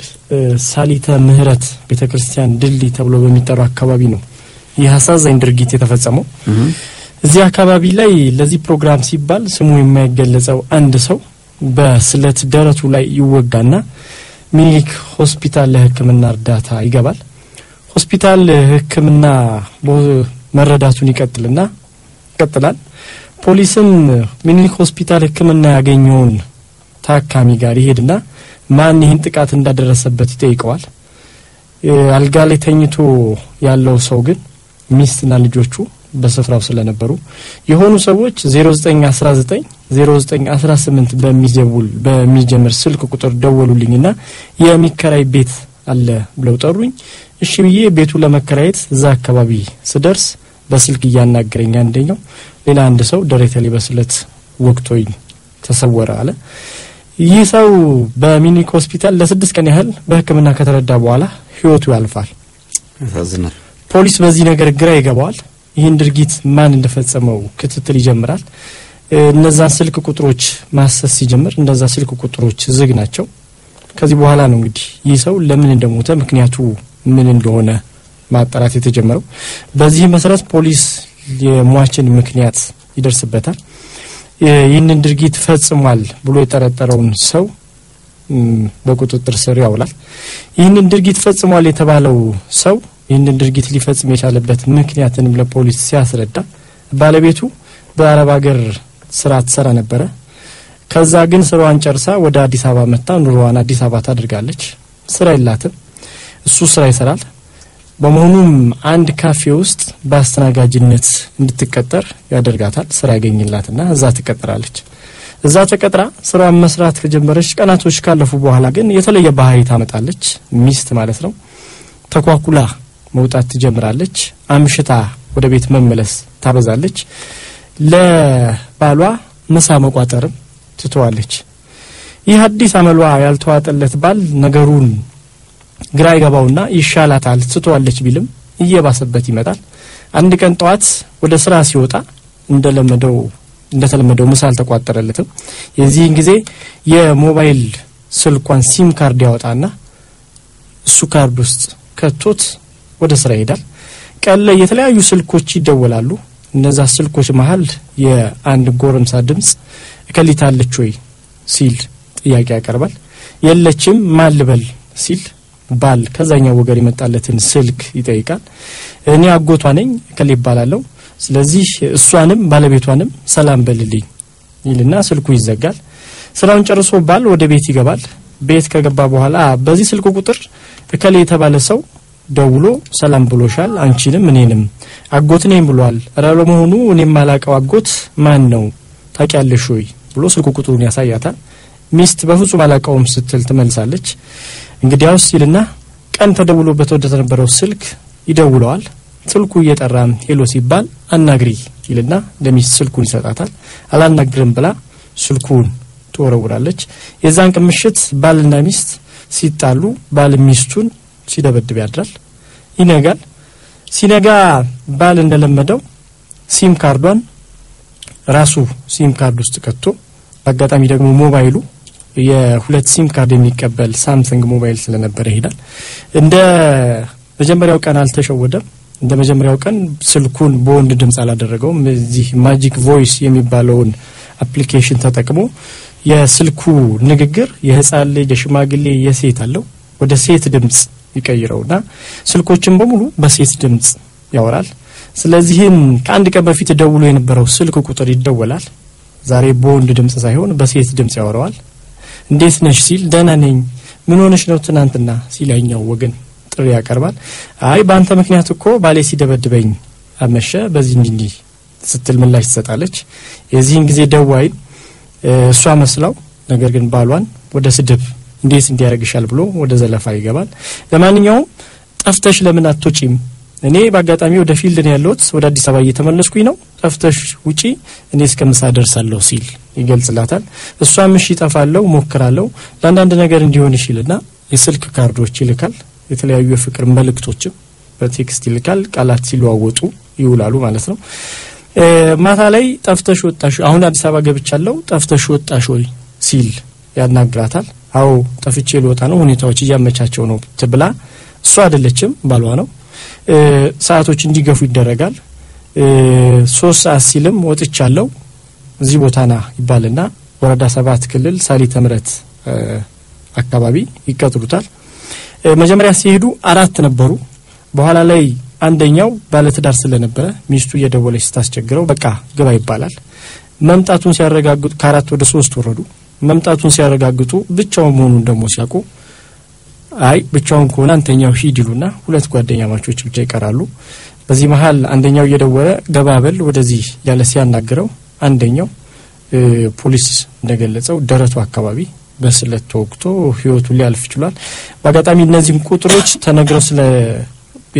ሳሊተ ምህረት ቤተክርስቲያን ድልድይ ተብሎ በሚጠራው አካባቢ ነው ይህ አሳዛኝ ድርጊት የተፈጸመው። እዚህ አካባቢ ላይ ለዚህ ፕሮግራም ሲባል ስሙ የማይገለጸው አንድ ሰው በስለት ደረቱ ላይ ይወጋና ሚኒሊክ ሆስፒታል ለሕክምና እርዳታ ይገባል። ሆስፒታል ሕክምና መረዳቱን ይቀጥላል። ፖሊስም ሚኒሊክ ሆስፒታል ሕክምና ያገኘውን ታካሚ ጋር ይሄድና ማን ይህን ጥቃት እንዳደረሰበት ይጠይቀዋል። አልጋ ላይ ተኝቶ ያለው ሰው ግን ሚስትና ልጆቹ በስፍራው ስለነበሩ የሆኑ ሰዎች 0919 0918 በሚጀምር ስልክ ቁጥር ደወሉልኝና የሚከራይ ቤት አለ ብለው ጠሩኝ። እሺ ብዬ ቤቱ ለመከራየት እዛ አካባቢ ስደርስ በስልክ እያናገረኝ አንደኛው ሌላ አንድ ሰው ደረቴ ላይ በስለት ወቅቶኝ ተሰወረ አለ። ይህ ሰው በሚኒሊክ ሆስፒታል ለ6 ቀን ያህል በሕክምና ከተረዳ በኋላ ህይወቱ ያልፋል። ያሳዝናል። ፖሊስ በዚህ ነገር ግራ ይገባዋል። ይህን ድርጊት ማን እንደፈጸመው ክትትል ይጀምራል። እነዛን ስልክ ቁጥሮች ማሰስ ሲጀምር እነዛ ስልክ ቁጥሮች ዝግ ናቸው። ከዚህ በኋላ ነው እንግዲህ ይህ ሰው ለምን እንደሞተ ምክንያቱ ምን እንደሆነ ማጣራት የተጀመረው። በዚህ መሰረት ፖሊስ የሟችን ምክንያት ይደርስበታል። ይህንን ድርጊት ፈጽሟል ብሎ የጠረጠረውን ሰው በቁጥጥር ስር ያውላል። ይህንን ድርጊት ፈጽሟል የተባለው ሰው ይህንን ድርጊት ሊፈጽም የቻለበት ምክንያትንም ለፖሊስ ሲያስረዳ ባለቤቱ በአረብ ሀገር ስራ ትሰራ ነበረ። ከዛ ግን ስራዋን ጨርሳ ወደ አዲስ አበባ መጣ። ኑሮዋን አዲስ አበባ ታደርጋለች። ስራ የላትም፣ እሱ ስራ ይሰራል። በመሆኑም አንድ ካፌ ውስጥ በአስተናጋጅነት እንድትቀጠር ያደርጋታል። ስራ ያገኝላትና እዛ ትቀጠራለች። እዛ ተቀጥራ ስራዋን መስራት ከጀመረች ቀናቶች ካለፉ በኋላ ግን የተለየ ባህሪ ታመጣለች። ሚስት ማለት ነው። ተኳኩላ መውጣት ትጀምራለች። አምሽታ ወደ ቤት መመለስ ታበዛለች። ለባሏ ምሳ መቋጠርም ትተዋለች። ይህ አዲስ አመሏ ያልተዋጠለት ባል ነገሩን ግራ ይገባውና ይሻላታል ትተዋለች ቢልም እየባሰበት ይመጣል። አንድ ቀን ጠዋት ወደ ስራ ሲወጣ እንደተለመደው ምሳ አልተቋጠረለትም። የዚህን ጊዜ የሞባይል ስልኳን ሲም ካርድ ያወጣና እሱ ካርድ ውስጥ ከቶት ወደ ስራ ይሄዳል። ቀን ላይ የተለያዩ ስልኮች ይደወላሉ። እነዛ ስልኮች መሃል የአንድ ጎረምሳ ድምጽ እከሊት አለች ወይ ሲል ጥያቄ ያቀርባል። የለችም ማን ልበል ሲል ባል ከዛኛው ወገን የመጣለትን ስልክ ይጠይቃል። እኔ አጎቷ ነኝ እከሌ እባላለሁ፣ ስለዚህ እሷንም ባለቤቷንም ሰላም በልልኝ ይልና ስልኩ ይዘጋል። ስራውን ጨርሶ ባል ወደ ቤት ይገባል። ቤት ከገባ በኋላ በዚህ ስልክ ቁጥር እከሌ የተባለ ሰው ደውሎ ሰላም ብሎሻል፣ አንቺንም እኔንም አጎት ነኝ ብሏል። ኧረ ለመሆኑ እኔም ማላቀው አጎት ማን ነው ታውቂያለሽ ወይ ብሎ ስልክ ቁጥሩን ያሳያታል። ሚስት በፍጹም አላቀውም ስትል ትመልሳለች። እንግዲያውስ ይልና ቀን ተደውሎበት ወደ ተነበረው ስልክ ይደውለዋል። ስልኩ እየጠራ hello ሲባል አናግሪ ይልና ለሚስት ስልኩን ይሰጣታል። አላናግርም ብላ ስልኩን ትወረውራለች። የዛን ቀን ምሽት ባልና ሚስት ሲጣሉ ባል ሚስቱን ሲደበድብ ያድራል። ይነጋል። ሲነጋ ባል እንደለመደው ሲም ካርዷን ራሱ ሲም ካርድ ውስጥ ከቶ በአጋጣሚ ደግሞ ሞባይሉ የሁለት ሲም ካርድ የሚቀበል ሳምሰንግ ሞባይል ስለነበረ ይሄዳል። እንደ መጀመሪያው ቀን አልተሸወደም። እንደ መጀመሪያው ቀን ስልኩን በወንድ ድምጽ አላደረገውም። እዚህ Magic Voice የሚባለውን application ተጠቅሞ የስልኩ ንግግር የህፃን ልጅ፣ የሽማግሌ፣ የሴት አለው ወደ ሴት ድምጽ ይቀይረውና ስልኮችን በሙሉ በሴት ድምጽ ያወራል። ስለዚህም ከአንድ ቀን በፊት ደውሎ የነበረው ስልክ ቁጥር ይደወላል። ዛሬ በወንድ ድምጽ ሳይሆን በሴት ድምጽ ያወራዋል። እንዴት ነሽ ሲል ደህና ነኝ፣ ምን ሆነሽ ነው ትናንትና ሲል ያኛው ወገን ጥሪ ያቀርባል። አይ በአንተ ምክንያት እኮ ባሌ ሲደበድበኝ አመሸ፣ በዚህ እንዲህ ስትል ምላሽ ትሰጣለች። የዚህን ጊዜ ደዋይ እሷ መስላው ነገር ግን ባሏን ወደ ስድብ እንዴት እንዲያደርግሻል ብሎ ወደ ዘለፋ ይገባል። ለማንኛውም ጠፍተሽ ለምን አትወጪም? እኔ በአጋጣሚ ወደ field ነው ያለሁት፣ ወደ አዲስ አበባ እየተመለስኩኝ ነው። ጠፍተሽ ውጪ፣ እኔ እስከ ምሳ ደርሳለሁ ሲል ይገልጽላታል። እሷም እሺ እጠፋለሁ፣ ሞክራለሁ ለአንዳንድ ነገር እንዲሆን ይችልና የስልክ ካርዶች ይልካል። የተለያዩ የፍቅር መልእክቶችም በ text ይልካል። ቃላት ሲለዋወጡ ይውላሉ ማለት ነው። ማታ ላይ ጠፍተሽ ወጣሽ፣ አሁን አዲስ አበባ ገብቻለሁ፣ ጠፍተሽ ወጣሽ ወይ ሲል ያናግራታል። አዎ ጠፍቼ ልወጣ ነው፣ ሁኔታዎች እያመቻቸው ነው ትብላ። እሷ አይደለችም ባሏ ነው። ሰዓቶች እንዲገፉ ይደረጋል። 3 ሰዓት ሲልም ወጥቻለሁ እዚህ ቦታና ይባልና ወረዳ 7 ክልል ሳሊተ ምህረት አካባቢ ይቀጥሩታል። መጀመሪያ ሲሄዱ 4 ነበሩ። በኋላ ላይ አንደኛው ባለትዳር ስለነበረ ሚስቱ እየደወለች ስታስቸግረው በቃ ግባ ይባላል። መምጣቱን ሲያረጋግጡ ከ4 ወደ 3 ወረዱ። መምጣቱን ሲያረጋግጡ ብቻውን መሆኑን ደግሞ ሲያውቁ አይ ብቻውን ከሆነ አንተኛው ሂድ ይሉና 2 ጓደኛማቾች ብቻ ይቀራሉ። በዚህ መሃል አንደኛው እየደወለ ገባበል ወደዚህ ያለ ሲያናግረው አንደኛው ፖሊስ እንደገለጸው ደረቱ አካባቢ በስለት ተወግቶ ህይወቱ ሊያልፍ ችሏል። በአጋጣሚ እነዚህም ቁጥሮች ተነግረው ስለ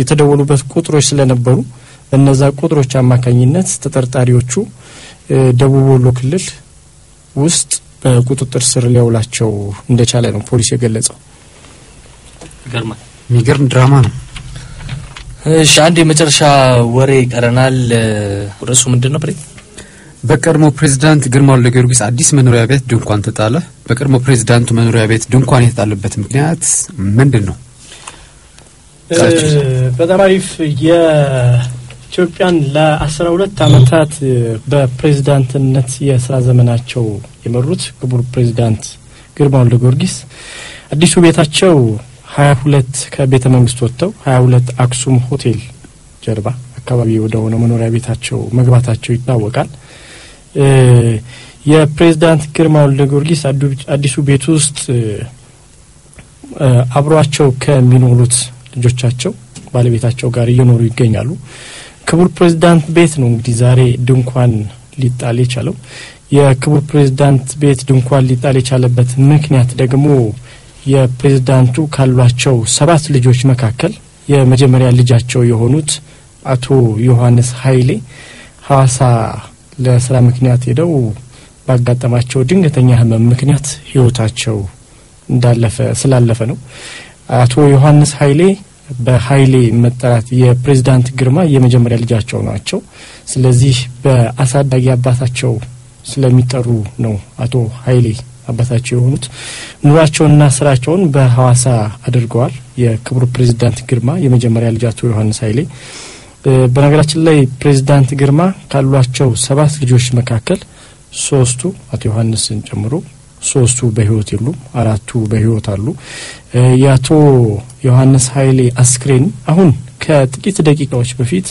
የተደወሉበት ቁጥሮች ስለነበሩ በእነዛ ቁጥሮች አማካኝነት ተጠርጣሪዎቹ ደቡብ ወሎ ክልል ውስጥ በቁጥጥር ስር ሊያውላቸው እንደቻለ ነው ፖሊስ የገለጸው። ይገርማል። የሚገርም ድራማ ነው። እሺ አንድ የመጨረሻ ወሬ ይቀረናል። ርዕሱ ምንድነው? ብሬ በቀድሞ ፕሬዝዳንት ግርማ ወልደ ጊዮርጊስ አዲስ መኖሪያ ቤት ድንኳን ተጣለ። በቀድሞ ፕሬዝዳንቱ መኖሪያ ቤት ድንኳን የተጣለበት ምክንያት ምንድነው? በጣም አሪፍ። የኢትዮጵያን ለ12 ዓመታት በፕሬዝዳንትነት የስራ ዘመናቸው የመሩት ክቡር ፕሬዝዳንት ግርማ ወልደ ጊዮርጊስ አዲሱ ቤታቸው 22 ከቤተ መንግስት ወጥተው 22 አክሱም ሆቴል ጀርባ አካባቢ ወደ ሆነ መኖሪያ ቤታቸው መግባታቸው ይታወቃል። የፕሬዝዳንት ግርማ ወልደ ጊዮርጊስ አዲሱ ቤት ውስጥ አብሯቸው ከሚኖሩት ልጆቻቸው ባለቤታቸው ጋር እየኖሩ ይገኛሉ። ክቡር ፕሬዝዳንት ቤት ነው እንግዲህ ዛሬ ድንኳን ሊጣል የቻለው። የክቡር ፕሬዝዳንት ቤት ድንኳን ሊጣል የቻለበት ምክንያት ደግሞ የፕሬዝዳንቱ ካሏቸው 7 ልጆች መካከል የመጀመሪያ ልጃቸው የሆኑት አቶ ዮሐንስ ኃይሌ ሐዋሳ ለስራ ምክንያት ሄደው ባጋጠማቸው ድንገተኛ ህመም ምክንያት ህይወታቸው እንዳለፈ ስላለፈ ነው። አቶ ዮሐንስ ኃይሌ በኃይሌ መጠራት የፕሬዝዳንት ግርማ የመጀመሪያ ልጃቸው ናቸው። ስለዚህ በአሳዳጊ አባታቸው ስለሚጠሩ ነው አቶ ኃይሌ አባታቸው የሆኑት። ኑሯቸውንና ስራቸውን በሐዋሳ አድርገዋል። የክቡር ፕሬዝዳንት ግርማ የመጀመሪያ ልጃቸው ዮሐንስ ኃይሌ። በነገራችን ላይ ፕሬዝዳንት ግርማ ካሏቸው 7 ልጆች መካከል 3ቱ አቶ ዮሐንስን ጨምሮ 3ቱ በህይወት የሉም፣ 4ቱ በህይወት አሉ። የአቶ ዮሐንስ ኃይሌ አስክሬን አሁን ከጥቂት ደቂቃዎች በፊት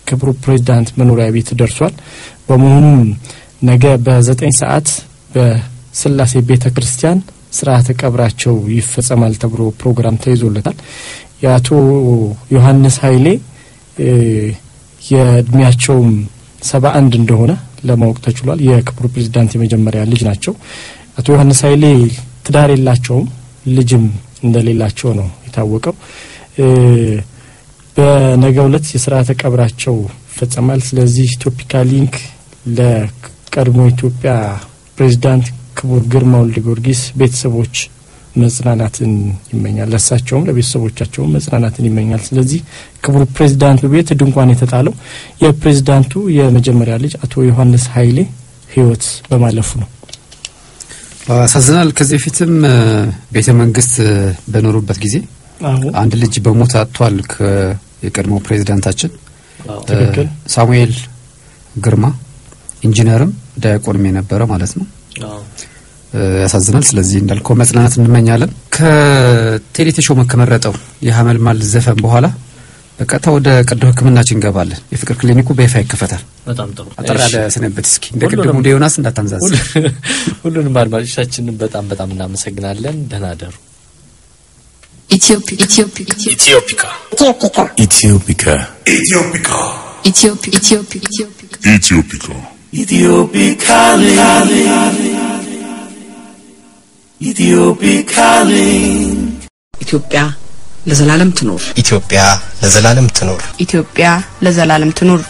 ክቡር ፕሬዝዳንት መኖሪያ ቤት ደርሷል። በመሆኑም ነገ በ9 ሰዓት በስላሴ ቤተክርስቲያን ስርዓተ ቀብራቸው ይፈጸማል ተብሎ ፕሮግራም ተይዞለታል። የአቶ ዮሐንስ ኃይሌ የእድሜያቸውም 71 እንደሆነ ለማወቅ ተችሏል። የክቡር ፕሬዚዳንት የመጀመሪያ ልጅ ናቸው። አቶ ዮሐንስ ኃይሌ ትዳር የላቸውም፣ ልጅም እንደሌላቸው ነው የታወቀው። በነገው ዕለት የስርዓተ ቀብራቸው ይፈጸማል። ስለዚህ ኢትዮፒካ ሊንክ ለቀድሞ ኢትዮጵያ ፕሬዚዳንት ክቡር ግርማ ወልደ ጊዮርጊስ ቤተሰቦች መጽናናትን ይመኛል። ለእሳቸውም ለቤተሰቦቻቸውም መጽናናትን ይመኛል። ስለዚህ ክቡር ፕሬዚዳንቱ ቤት ድንኳን የተጣለው የፕሬዚዳንቱ የመጀመሪያ ልጅ አቶ ዮሐንስ ኃይሌ ሕይወት በማለፉ ነው። ያሳዝናል። ከዚህ በፊትም ቤተ መንግስት በኖሩበት ጊዜ አንድ ልጅ በሞት አጥቷል። የቀድሞ ፕሬዚዳንታችን ትክክል ሳሙኤል ግርማ ኢንጂነርም ዲያቆንም የነበረ ማለት ነው። ያሳዝናል። ስለዚህ እንዳልከው መጽናናት እንመኛለን። ከቴዲ ተሾመ ከመረጠው የሀመልማል ዘፈን በኋላ በቀጥታ ወደ ቀዶ ሕክምናችን እንገባለን። የፍቅር ክሊኒኩ በይፋ ይከፈታል። በጣም ጥሩ። አጠር ያለ ስንብት እስኪ እንደ ቅድሙ እንደ ዮናስ እንዳታንዛዝ። ሁሉንም አድማጮቻችንን በጣም በጣም እናመሰግናለን። ደህና ደሩ። ኢትዮፒካ ኢትዮፒካ ኢትዮፒካ ኢትዮፒካ ኢትዮፒካ ኢትዮፒካ ኢትዮፒካ ኢትዮፒካ ኢትዮጵያ ለዘላለም ትኖር። ኢትዮጵያ ለዘላለም ትኖር። ኢትዮጵያ ለዘላለም ትኑር።